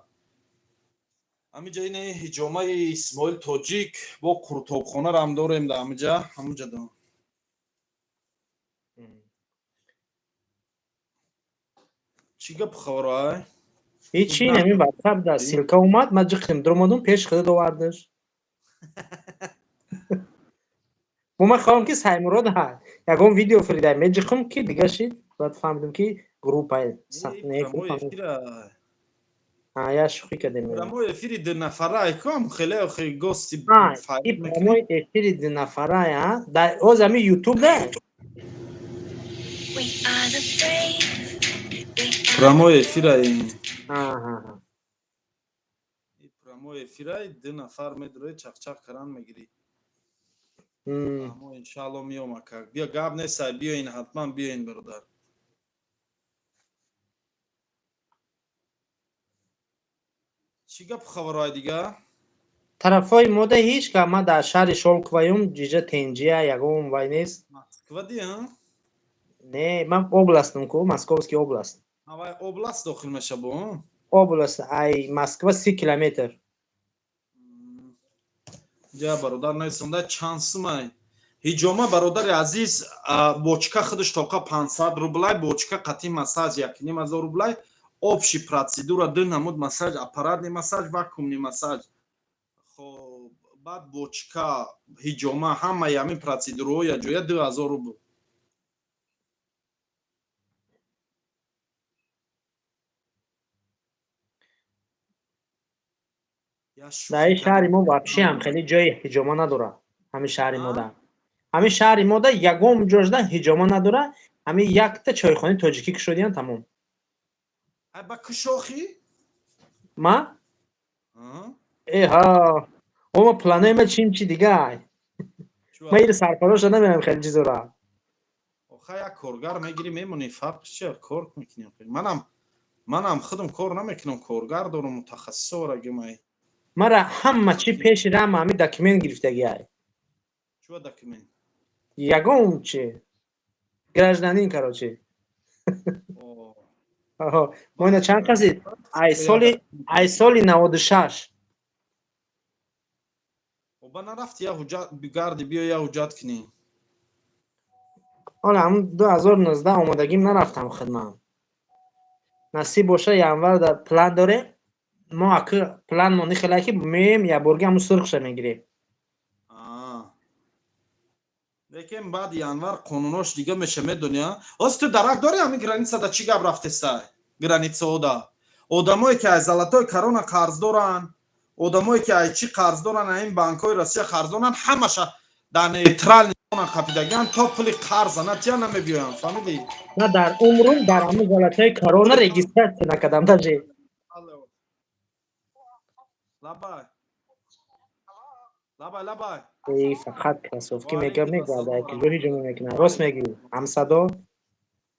Ҳамиҷа ин ҳиҷомаи Исмоил Тоҷик бо қуртобхонарам дорем да ҳамиҷа, ҳамуҷа до. Чӣ гапу хабарай? Ҳечи, ҳамин ватсап да ссылка омад, ман ҷиқим дуромадум, пеш худат овардаш. Бо ман хоҳам ки Саймурод ҳа ягон видео фиридай, меҷиқум, ки дига шид, баъд фаҳмидум, ки группа. Я шӯхӣ кардем. Прямой эфири дунафара айком хеле охи гости. Прямой эфири дунафара оз ҳами Ютуб да. Прямой эфира, прямой эфирай, ду нафар медурои, чақчақ каран мегирӣ. Амо иншаалло миём, ака, биё, гап нестай, биёин, ҳатман биёин, бародар. Чӣ гапу хабарҳои дига? Тарафҳои мода ҳеҷ гап. Ман дар шаҳри Шолковаюм, ҷиҷа тенҷия, ягон вай нест. Москва ди? Не, ман областам ку, Московский област. Вай област дохил меша бо? Област, ай Москва 30 километр. Ҷа, бародар, нависонда, чанд сумай ҳиҷома, бародари азиз? Бочка худаш тоқа 500 рублай, бочка қати массаж 1500 рублай. Общий процедура ду намуд массаж: аппаратный массаж, вакуумный массаж. Хоб, баъд бочка, ҳиҷома, ҳамаи ҳамин процедураҳо якҷоя 2000 рубл. Дар ин шаҳри мо вообще ҳам хеле ҷои ҳиҷома надорад. Ҳамин шаҳри мода, ҳамин шаҳри мода ягон ҷожда ҳиҷома надора. Ҳамин якта чойхонаи тоҷикӣ кушодиян, тамом. Ба кушохӣ? Ма эҳа, ома планои ма чим чи дига. Ман ира сарфарош намерам хеле чизора. Оха, як коргар мегирӣ, мемонӣ, фарқ чи, кор мекунӣ. Манам худам кор намекунам, коргар дорам, мутахассис оварагимай. Мара ҳама чи пеши рама ҳами документ гирифтагиай. Чуа документ? Ягон чи. Гражданин, короче. Мо ина чанд каси ай соли 96. Оба нарафти, я ҳуҷҷат бигарди, биё, я ҳуҷҷат кунӣ. Ҳола ҳамн 2019 омодагим, нарафтам хидмат. Насиб боша, январ дар план дорем. Мо аки план мо нихела ки меем, якборги ҳамун сурхша мегирем. Лекин баъди январ қонунош дига меша, медони, а? Ҳозир ту дарак дори, ҳамин границада чӣ гап рафтеста? Границаода одамое ки аз Золотой Корона қарз доранд, одамое ки ай чӣ қарз доранд, ин банкҳои Россия қарз доранд, ҳамаша дар нейтральный қапидагиан, то пули қарза натия, намебиёянд, фаҳмидӣ? На, дар умрум дар ҳамун Золотой Корона регистрация накардам даже. Лабай, лабай, лабай. Эй, фақат кроссовки мега, мегарда, ки ҷо ҳиҷома мекунад. Рост мегӯӣ, ҳамсадо,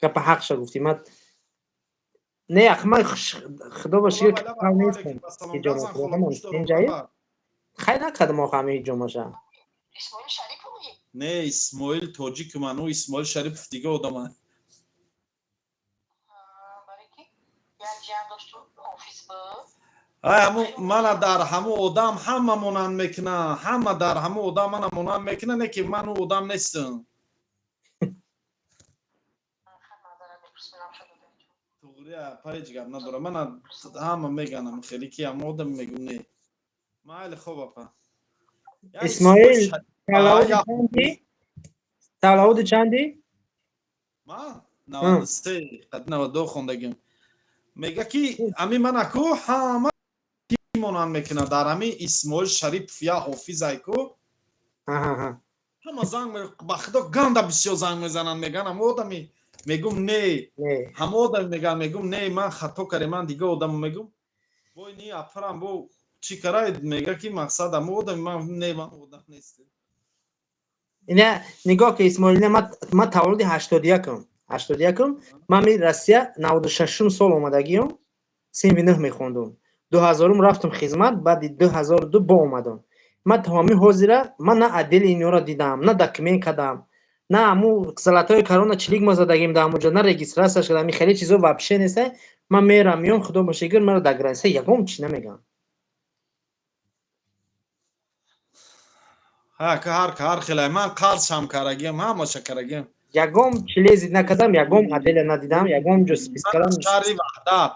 гапа ҳақша гуфтӣ. Ман не, ах, ман, худо ба шукр, нестам ҳиҷома. Инҷаи хай накардам охо ҳами ҳиҷомаша. Не, Исмоил тоҷик ман, ӯ Исмоил Шарипов дига одама. Ай, ҳаму мана дар ҳаму одам ҳама монанд мекуна, ҳама дар ҳаму одам мана монанд мекуна, не ки ман ӯ одам нестам. Туғри, апа, ҳеҷ гап надорам. Мана ҳама меганам хеле ки ҳаму одам, мегум не. Майли, хоб, апа. Исмоил, таваллуди чанди? Таваллуди чанди? Ман 93, қад 92 хондагим. Мега ки ами мана ку ҳама монанд мекунад дар ҳами Исмоил Шарипов, я ҳофиз айку. Ҳама занг, ба худо, ганда бисёр занг мезананд, меган ҳама одами, мегум не, ҳама одами меган, мегум не, ман хато кардем, ман дига одаму мегум. Бой ни апарам бо чӣ карай, мега ки мақсад ҳама одами, ман не, ман одам нестем. Ина нигоҳ ки, Исмоил, ман таваллуди 81-м, 81-м. Ман ми Россия 96-ум сол омадагиём, синфи нӯҳ мехондум. 2000-ум рафтум хизмат, баъди 2002 бо омадам. Ман то ҳамин ҳозира ман на отдели инёро дидам, на документ кардам, на ҳаму Золотой Корона чилик мо задагим дар ҳамуҷо, на регистрация шудам. Хеле чизо вообще неста. Ман мерам, миём, худо ба шукр, маро дар граница ягон чи намегӯям. Ҳар хелай, ман қарзшам карагиам, ҳамаша карагиам. Ягон чилези накардам, ягон отделя надидам, ягон ҷо спискарам. Шаҳри Ваҳдат,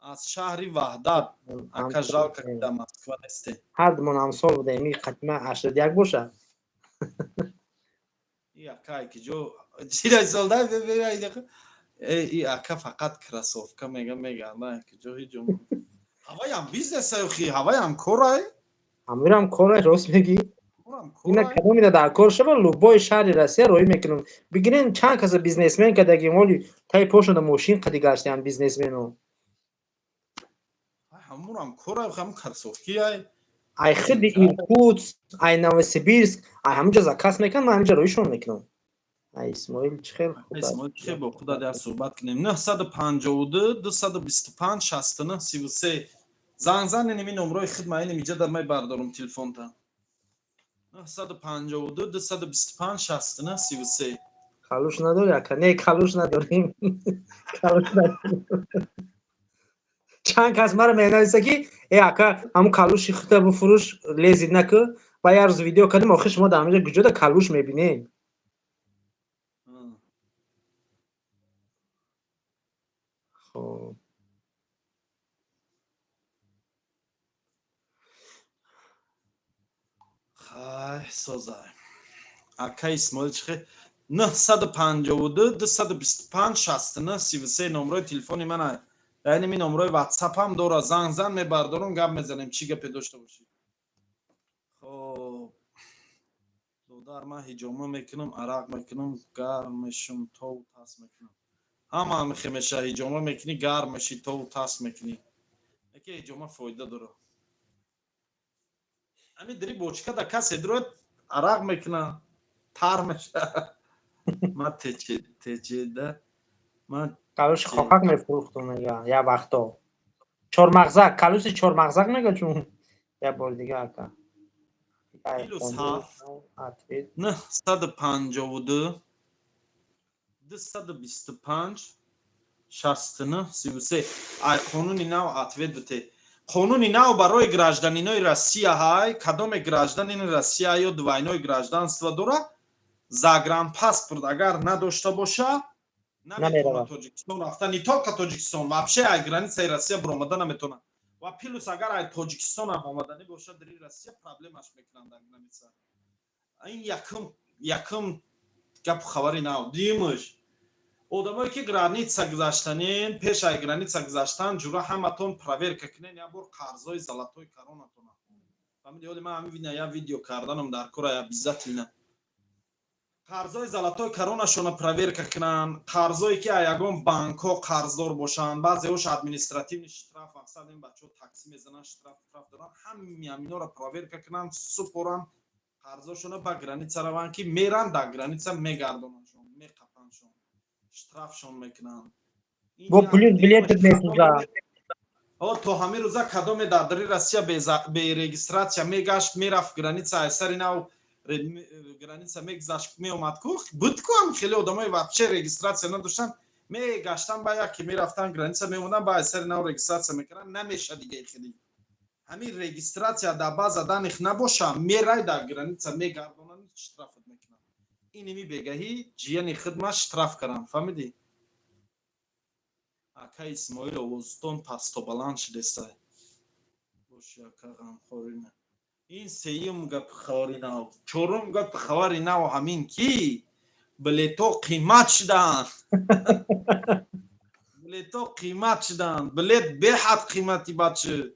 аз шаҳри Ваҳдат, ака, жалко, ки дар Москва нестем. Ҳардумон ҳамсол будем, и қатма 81 боша. И ака ки ҷо чирасолда, и ака фақат кроссовка мега, мега, ки ҷо ҳеҷ ҳаваям бизнесай, хи ҳаваям корай. Ҳамирам корай, рост мегӣ. Ина кадомида дар кор шава, любой шаҳри Россия роҳӣ мекунам. Бигирен, чанд каса бизнесмен кардагим, оли таи пошонда мошин қади гаштиам бизнесмену. Ҳамурам корай, ҳам кроссовкиай. Ай худи Иркутск, ай Новосибирск, ай ҳаминҷо заказ мекунам, ман ҳаминҷо роҳишон мекунам. Ай Исмоил, чӣ хел хуб. Исмоил, чӣ бо худат як суҳбат кунем. 952 225 69 33 занг занен, ими номрои хидма, инем иҷа дар мебардорум телефонта. 952 225 69 33. Калуш надори, ака? Не, калуш надорем, калуш надорем. Чанд кас маро менависа ки э, ака, ҳамун калуши худта бифурӯш, лезить накӯ. Ба як рӯз видео кардем. Охир шумо дар ҳаминҷо куҷода калуш мебинед? Хоб. Хай, созай, ака Исмоил, чихе 952 225 69 33 номрои телефони мана. Яъне ми номрои ватсапам дора. Занг зан, мебардорум, гап мезанем, чӣ гапе дошта бошӣ. Хоб, додар, ман ҳиҷома мекунам, арақ мекунам, гарм мешум, тову тас мекунам. Ҳама ҳамихе меша, ҳиҷома мекунӣ, гарм мешӣ, тову тас мекунӣ. Яке ҳиҷома фоида дора. Ами дри бочка да касе дрояд. Арақ мекуна, тар меша. Ма течеда ма. Калуши хокак мефурӯхтум, мега, як вақто. Чормағзак, калуси чормағзак мега, чун як бори дига, ака. +7 952 225 69 33. Ай қонуни нав ответ бите. Қонуни нав барои гражданинои Россия ҳай. Кадоме гражданини Россия ё двойное гражданство дора, загранпаспорт агар надошта боша, наметавонад Тоҷикистон рафта. Не только Тоҷикистон, вообще ай границаи Россия буромада наметавонад. Ва плюс агар ай Тоҷикистон ҳам омаданӣ бошад дари Россия, проблемаш мекунанд дар граница. Ин якум гапу хабари нав. Дуюмаш, одамое ки граница гузаштанен, пеш ай граница гузаштан, ҷура, ҳаматон проверка кунен як бор қарзои Золотой Коронатона. Фаҳмиди? Ҳоли ман ҳамин як видео карданам дар кора, обязательно қарзои Золотой Коронашона проверка кунанд, қарзое ки ягон банкҳо қарздор бошанд. Баъзеҳош административный штраф, мақсад, ин бачаҳо такси мезананд, штраф доранд. Ҳами ҳаминҳоро проверка кунанд, супоранд қарзошона, ба граница раванд, ки меранд, дар граница мегардонандшон, меқапандшон, штрафшон мекунанд. Бо плюс билетат месӯзад. То ҳамин рӯза кадоме дар дари Россия бе регистрация мегашт, мерафт граница, ай сари нав граница мегузашт, меомад ку, буд ку ҳам хеле одамои вообще регистрация надоштанд, мегаштан, ба яке мерафтан граница, меомадан, ба ай сари нав регистрация мекарданд. Намеша дига хеле. Ҳамин регистрация дар база данных набоша, мерай, дар граница мегардонанд, штрафат мекунанд. Иними бегаҳӣ ҷияни хидмат штраф карданд, фаҳмидӣ? Ака Исмоил, овозтон пасту баланд шудестай. Боши, ака, ғамхорӣ на. Ин сеюм гапи хабари нав. Чорум гапи хабари нав ҳамин ки билетҳо қимат шуданд, билетҳо қимат шуданд. Билет беҳад қимати бад шуд.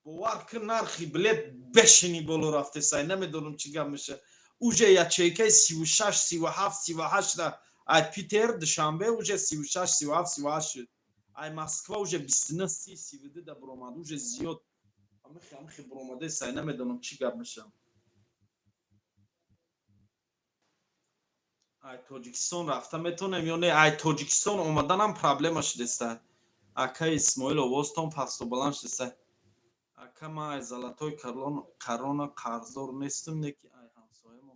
Бовар кун, нархи билет бешини боло рафтесай. Намедонам, чӣ гап меша. Уже ячейкаи 36, 37, 38 ай Питер, Душанбе уже 36, 37, 38 шуд. Ай Москва уже 29, 30, 32 да буромад. Уже зиёд ҳамихи буромадесай. Намедонам, чӣ гап меша. Ай Тоҷикистон рафта метавонем ё не? Ай Тоҷикистон омаданам проблема шудеста. Ака Исмоил, овозтон пасту баланд шудеста. Ака, ман ай Золотой Корона қарздор нестам, не ки ай ҳамсоямо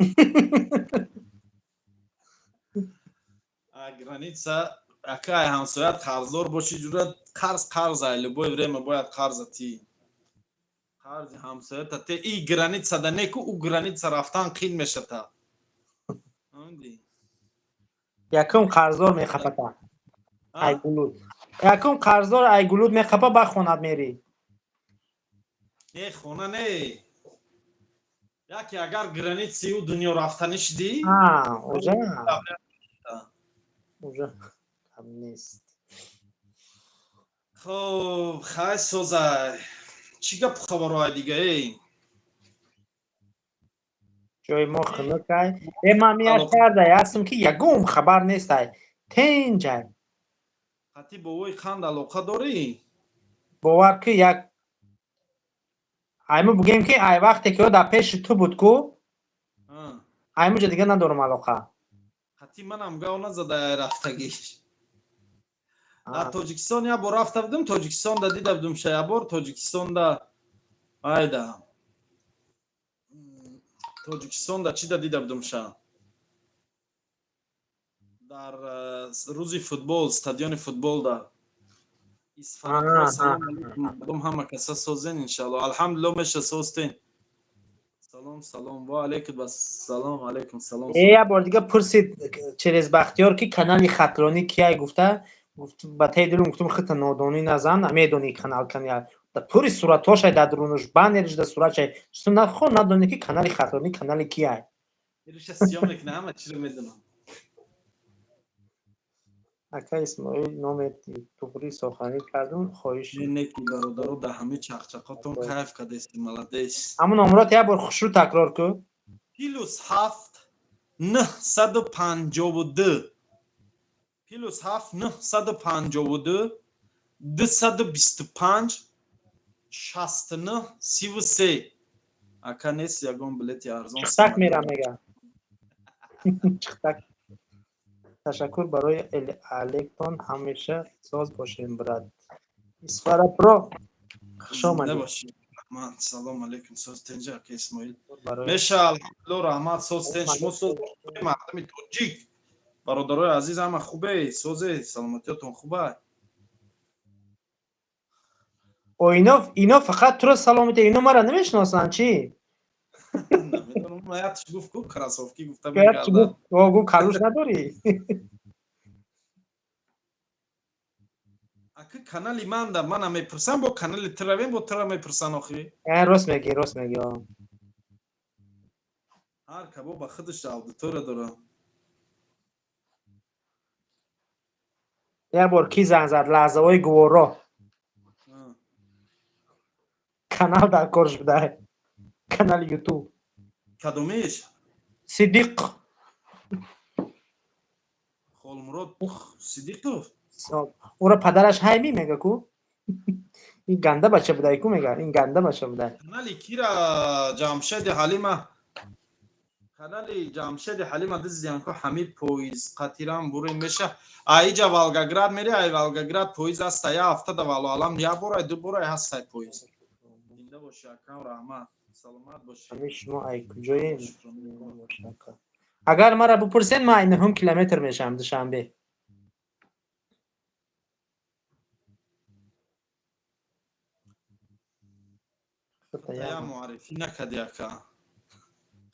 ай граница. Ака, ай ҳамсоят қарздор бошӣ, ҷура, қарз қарз ай, любое время бояд қарза ти, қарзи ҳамсоята те. И границада неку, ӯ граница рафтан қин мешата. Якум қарздор мехапата айгулуд, якум қарздор айгулуд мехапа, ба хонат мерӣ. Не, хона не, яке агар границаи ӯ дунё рафтанӣ шудӣ. Уже нест. Хоб, хай, созай. Чӣ гапу хабарҳои дига, эй? Ҷои мо хунукай. Э, ман меяшардай ҳастам, ки ягон хабар нестай, тенҷай. Қатъи бовои қанд алоқа дорӣ? Бовар ки, як айму бугем, ки ай вақте ки ӯ дар пеши ту буд ку, аймуҷа дига надорам алоқа. Қатъи манам гав назада ай рафтагиш. Дар Тоҷикистон як бор рафта будем, Тоҷикистонда дида будем ша як бор. Тоҷикистонда, айда, Тоҷикистонда чида дида будем ша? Дар рӯзи футбол, стадиони футболда. Салом алейкум, мардум, ҳама каса созен, иншалло. Алҳамдулилло, меша, созтен. Салом, салом, ва алейкум ассалом, алейкум салом. Э, як бор дига пурсид через Бахтиёр, ки канали Хатлонӣ кияй, гуфта. Ба таи дилум гуфтум: хита нодонӣ назан, медонӣ канал канал пури суратҳошай, дар дурунуш баннериш да суратшай. Нахо надонӣ, ки канали Хатлонӣ канали кияй. Ириша сиём мекунам, ҳама чиро медонам. Ака Исмоил, номи туғри соханӣ кардум, хоҳиш. Неки, бародаро, дар ҳамаи чақчақотон кайф кардеси, молодец. Ҳамун номрот як бор хушрӯ такрор кун. +7 952, +7 952 225 69 33. Ака, нест ягон билети арзон? Чиқтак мерам, мега. Чиқтак. Ташаккур барои алектон, ҳамеша соз бошем, брат. Исфарапро хуш омадед. Раҳмат, салом алейкум, соз, тенҷа, ака Исмоил? Меша, алҳамдулилло, раҳмат, соз, тенҷ, шумо соз, мардами тоҷик, бародарои азиз, ҳама хубе, созе, саломатиётон хуба? О, ино фақат туро салом медиҳад, ино мара намешиносанд, чӣ? Гуфт ку кроссовки гуфта. Гуфт, калуш надорӣ. Ака, канали манда мана мепурсам, бо канали тиравем, бо тира мепурсан охи. Рост мегӣ, рост мегӣ. Ҳар кабо ба худаш аудитория дора. Як бор кӣ занг зад, лаҳзаҳои гуворо, канал дар корш буда, канали Ютуб. Кадомиш? Сидиқ. Холмурод Сидиқов. Ура падараш ҳайми мега ку, ин ганда бача будай ку, мега, ин ганда бача будай. Канали кира? Ҷамшеди Ҳалима, канали Ҷамшеди Ҳалима дизиянко. Ҳами поезд қатирам бурем, меша. Аиҷа Волгоград мери, ай Волгоград поезд ҳаста, я ҳафтада, валлоалам, як борай, ду борай ҳастай поезд. Зинда боши, акам, раҳмат, саломат бошӣ. Ҳами шумо ай куҷоем? Агар мара бупурсен, ман ай нуҳум километр мешавам, Душанбе. Я муаррифӣ накарди, ака,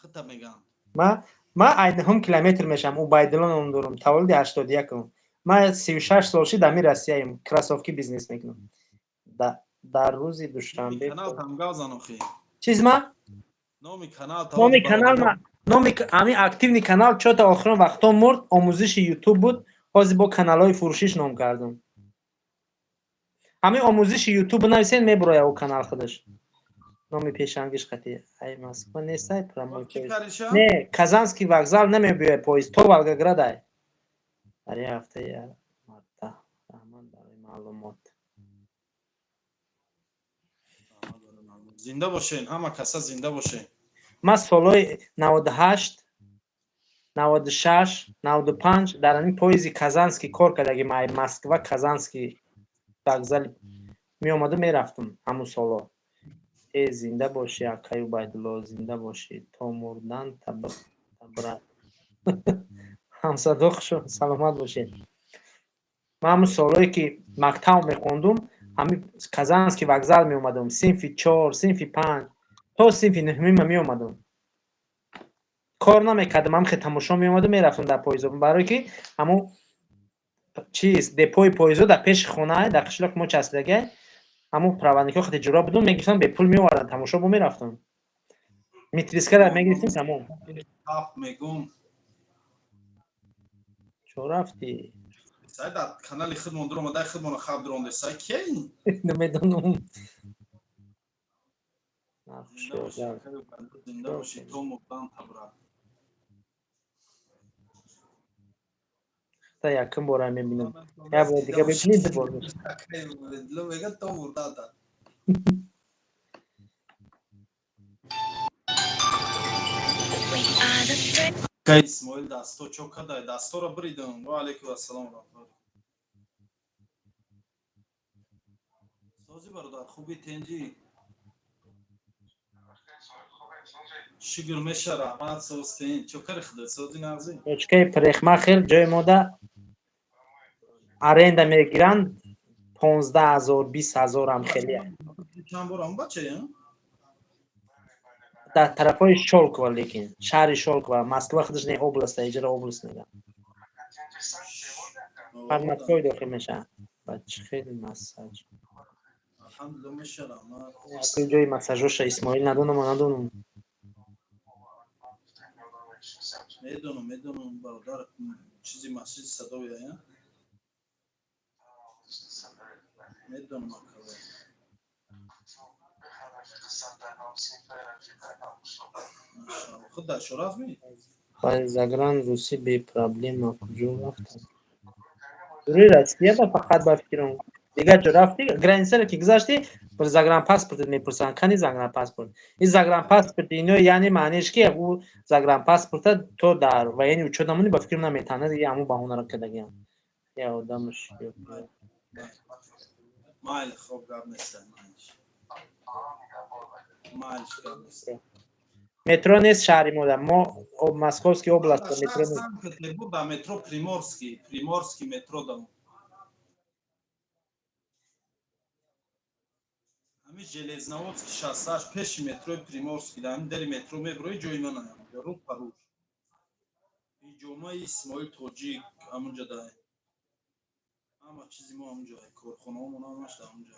хита мегам. Ма ай нуҳум километр мешавам, Убайдулло ном дорам, таваллуди 81-ум. Ман 36 сол шид ами Россияем, кроссовки бизнес мекунам. Дар рӯзи душанбе. Канал тамгав зан охи. Чиз ма? Номи канал. Номи канал ма, номи ами активный канал чота охирон вақтҳо мурд, омӯзиши Ютуб буд, ҳозир бо каналҳои фурӯшиш ном кардам. Ҳамин омӯзиши Ютуб нависен, мебуроя ӯ канал худаш. Номи пешангиш қати. Ай Москва нестай прямой поезд? Не, Казанский вокзал намебиёяд поезд, то Волгоград ай. Дар як ҳафта як марта. Раҳмат барои маълумот. Зинда бошен, ҳама каса зинда бошен. Ман солҳои 98, 96, 95 дар ҳамин поезди Казанский кор кардагим. Ай Москва Казанский вокзал меомаду мерафтам ҳамун солҳо. Э, зинда бошӣ, акай Убайдулло, зинда бошӣ то мурдан, табрат. Ҳамсадо, хуш, саломат бошед. Ман ҳамун солҳое ки мактаб мехондум, ҳамин Казанский вокзал меомадам, синфи чор, синфи панҷ, то синфи нуҳумима меомадам. Кор намекардам, ҳам хе тамошо меомаду мерафтам дар поездо, барое ки ҳамун чиз, депои поездо дар пеши хона, дар қишлоқи мо часпидагай. Ҳамун проводникҳо хати ҷура будум, мегирифтам, бепул меовардам, тамошо бо мерафтам. Митрискара мегирифтем, тамом. Мегум. Чо рафтӣ? Сай, дар канали худмон дуромадай, худмонро хаб дуронде, сай кей? Намедонам. Зинда бошӣ то мурдан, табра. Та якум бора мебинам, як бор дига бибинӣ, ду бор. Мега то мурдан та. Кай Исмоил, дасто чо кадай? Дастора бридам. Ва алейкум ассалом, раҳматуллоҳ. Сози, бародар, хуби, тенҷӣ? Шукр, меша, раҳмат, созтен, чо кари худат, сози, нағзӣ? Точкаи парикмахер ҷои мода аренда мегиранд 15 000, 20 000-ам хеле. Чанд бор ам бача? Дар тарафҳои Шолково, лекин шаҳри Шолково, Москва худаш не, областа, иҷора област мегӯянд. Под Москвой дохил мешавад. Ба чӣ хел массаж? Алҳамдулилло, меша, раҳмат. Ҷои массажоша, Исмоил, надонам, надонам. Медонам, медонам, бародар, чизи масҷиди Садовия, медонам, акава. Худ дар шо рафтми? Загран русӣ бе проблема куҷо рафтам? Дури Россия ба фақат ба фикрам. Дигар ҷо рафтӣ, границаро ки гузаштӣ, загранпаспортат мепурсанд. Кани загранпаспорт? Ин загранпаспорт ино, яъне маънеш ки ӯ загранпаспорта то дар военный учёт намонӣ, ба фикрам, наметавонад. И ҳамун баҳонаро кардагиам. Я одамш. Майли, хоб, гап нест, майли, гап нест. Метро нест шаҳри мода. Мо Московский область, метро нест. Санкт-Петербург да метро Приморский, Приморский метро дам. Ҳамин Железноводский шоссеаш, пеши метрои Приморский, да ҳамин дари метро мебирои, ҷои ман ҳамонҷо, рӯ па рӯ. Ҷомаи Исмоил Тоҷик ҳамонҷа да. Ҳама чизи мо ҳамонҷо, корхонаҳомон ҳамаш да ҳамонҷо.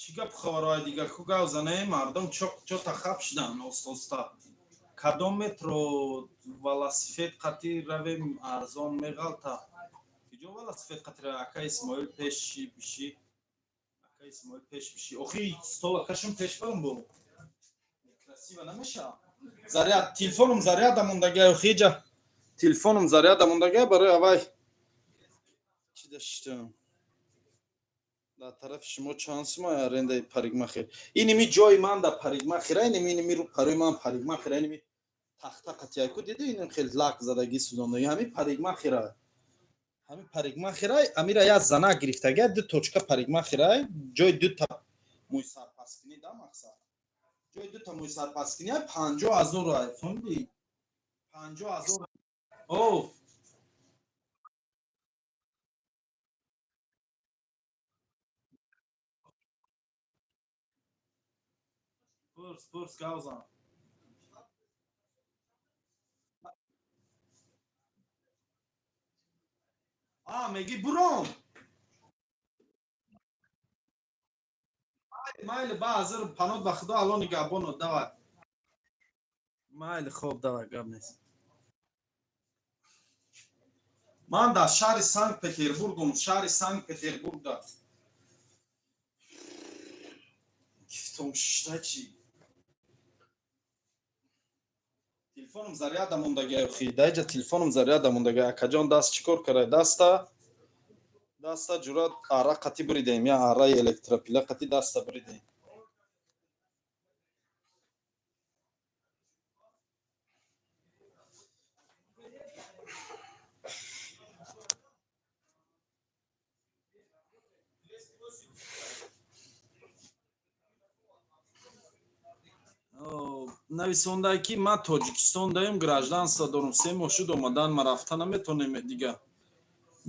Чӣ гап, хабарҳои дигар ку гав занем? Мардум чо-та хаб шидан оста-оста. Кадом метро велосипед қатӣ равем, арзон меғалта? Киҷо велосипед қатӣ равем? Ака Исмоил, пеши биши, ака Исмоил, пеш биши. Охи, стола кашум, пеш барам, бо красиво намеша. Заряд телефоном заряда мондагай, охи, иҷа телефоном заряда мондагай, барои авай чӣ даштам. Дар тарафи шумо чанд сума арендаи парикмахер? Иними ҷои ман дар парикмахера, иними рӯ парои ман парикмахера, иними тахта қатияку диди, иним хеле лак задагӣ сӯзондаги, ҳамин парикмахера, ҳамин парикмахера. Амира як занак гирифтага, ду точка парикмахера, ҷои дута мӯй сарпаскунӣ да, мақсад, ҷои дута мӯй сарпаскунӣ 50 000 ай, фаҳмидӣ? 50 000. О, пурс, пурс, гавзан. А меги буром, майли, ба ҳазир панот, ба худо, алло нигаҳбонот, давай, майли, хоб, давай, гап нест. Ман дар шаҳри Санкт Петербургум, шаҳри Санкт Петербург да. Кифтом шишта чи? Телефоном заряда мондагай, охи, даиҷа телефоном заряда мондагай. Акаҷон, даст чӣ кор карай? Даста ҷурат ара қатӣ буридем, я араи электропила қатӣ даста буридем. Нависондае ки ман Тоҷикистон даем, гражданство дорум, 3 моҳ шуд омадан, ма рафта наметонем. Дига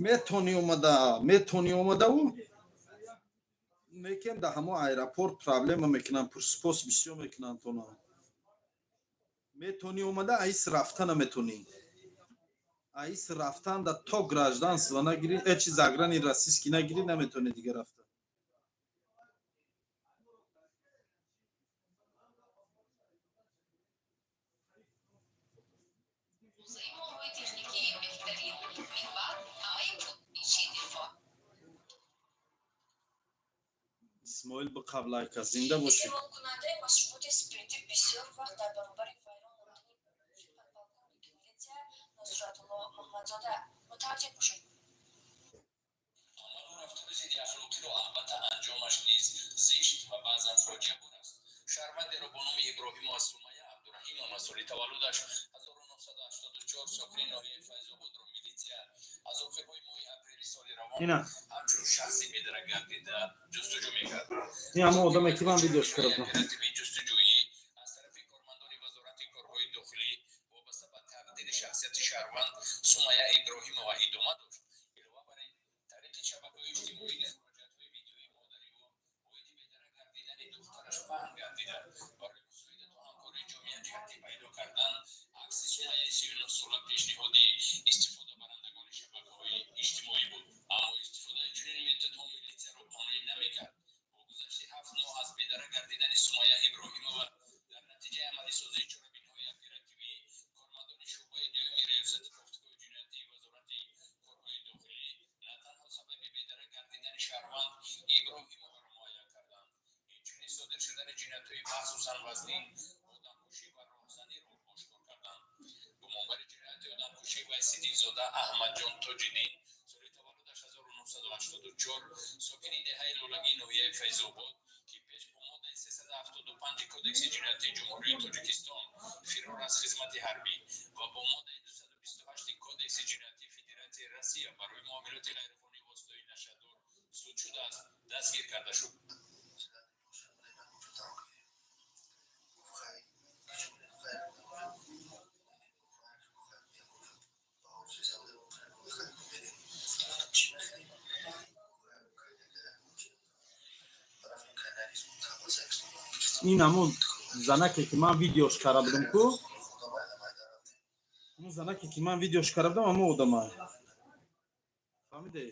метонӣ омада, метонӣ омадаву, лекин дар ҳамон аэропорт проблема мекунанд, пурсупос бисёр мекунанд тона. Метонӣ омада, аис рафта наметонӣ. Аис рафтан да то гражданство нагирӣ, э чи, заграни российский нагирӣ, наметонӣ дига рафта. Взаимової техніки ліхтарів. Мінбар, а телефон. Исмоил, биқаблайка, зинда бошӣ. Истеъмолкунандаи машруботи спиртӣ бисёр вақт дар баробари вайрон намудани подполковники милитсия Нусратулло Муҳаммадзода мутаваҷҷеҳ бошед. Амалу рафтори зидди ахлоқиро, албатта, анҷомаш низ зишт ва баъзан фоҷиабор аст. Шаҳрвандеро бо номи Иброҳимова Сумая Абдураҳимова, соли таваллудаш 1984, сокини ноҳияи Файзободро милитсия аз охирҳои моҳи апрели соли равон Ина ҳамчун шахси бедарак гардида ҷустуҷӯ мекард. Ин ҳамон одаме ки ман видеош кардам. Оперативии ҷустуҷӯӣ аз тарафи кормандони Вазорати корҳои дохилӣ вобаста ба тақдири шахсияти шаҳрванд Сумая Иброҳимова идома дошт. Илова бар ин, тариқи шабакаҳои иҷтимоӣ низ муроҷиатҳои видеоии модари ӯ оиди бедарак гардидани духтараш паҳн гардида, барои мусоидату ҳамкории ҷомеа ҷиҳати пайдо кардан акси Сумаяи 39-сола пешниҳоди истифодабарандагони шабакаҳои иҷтимоӣ буд. Аммо истифодаи чунин методҳо милитсияро қонеъ намекард. Бо гузашти 7 моҳ аз бедарак гардидани Сумая Иброҳимова, дар натиҷаи амалисозии чорабиниҳои оперативӣ кормандони шӯъбаи дуюми Раёсати кофтукови ҷиноятии Вазорати корҳои дохилӣ Тоҷизода Аҳмадҷон Тоҷиддин, соли таваллудаш 1984, сокини деҳаи Лолагии ноҳияи Файзобод, ки пеш бо моддаи 375 Кодекси ҷиноятии Ҷумҳурии Тоҷикистон, фирор аз хизмати ҳарбӣ, ва бо моддаи 228 Кодекси ҷиноятии Федератсияи Россия барои муомилоти ғайриқонунии воситаҳои нашъадор суд шудааст, дастгир карда шуд. Ин ҳамун занаке, ки ман видеош карда будам ку, ҳамун занаке, ки ман видеош карда будам, ҳамун одама, фаҳмиде?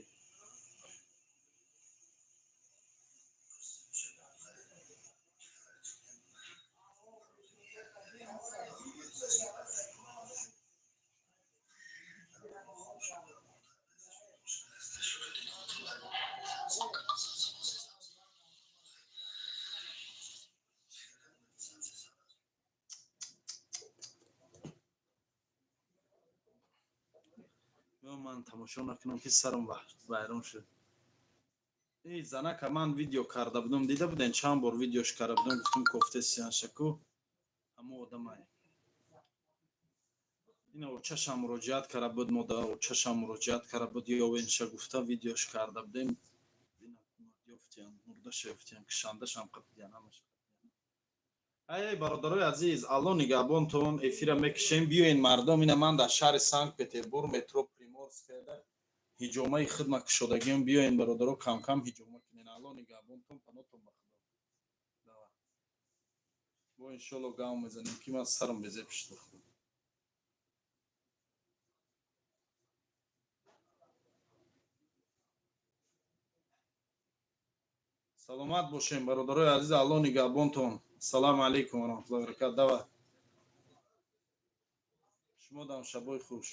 Ман тамошо накунам, ки сарам вайрон шуд. И занака ман видео карда будам, дида будем, чанд бор видеош карда будам, гуфтам, кофте сияншаку, ҳамо одамай. Ина очашам муроҷиат карда буд, мо да очашам муроҷиат карда буд, ёвенша гуфта видеош карда будем. Ёфтиян, мурдаша ёфтиян, кишандашам қапидиян, ҳамаша. Ай, бародарои азиз, Алло нигаҳбонтон, эфира мекушем, биёен мардом, ина ман дар шаҳри Санкт Петербург, метро Приморскаяда ҳиҷомаи хидма кушодагиам, биёен бародаро, камкам ҳиҷома кунен. Алло нигаҳбонтон, панотон ба Худо. Давай. Бо иншолло гав мезанем, ки ман сарам безеб шуд. Саломат бошем, бародарои азиз, Алло нигаҳбонтон. Ассалому алайкум ва раҳматуллоҳи ва баракатуҳ. Давай. Шумо дам шабои хуш.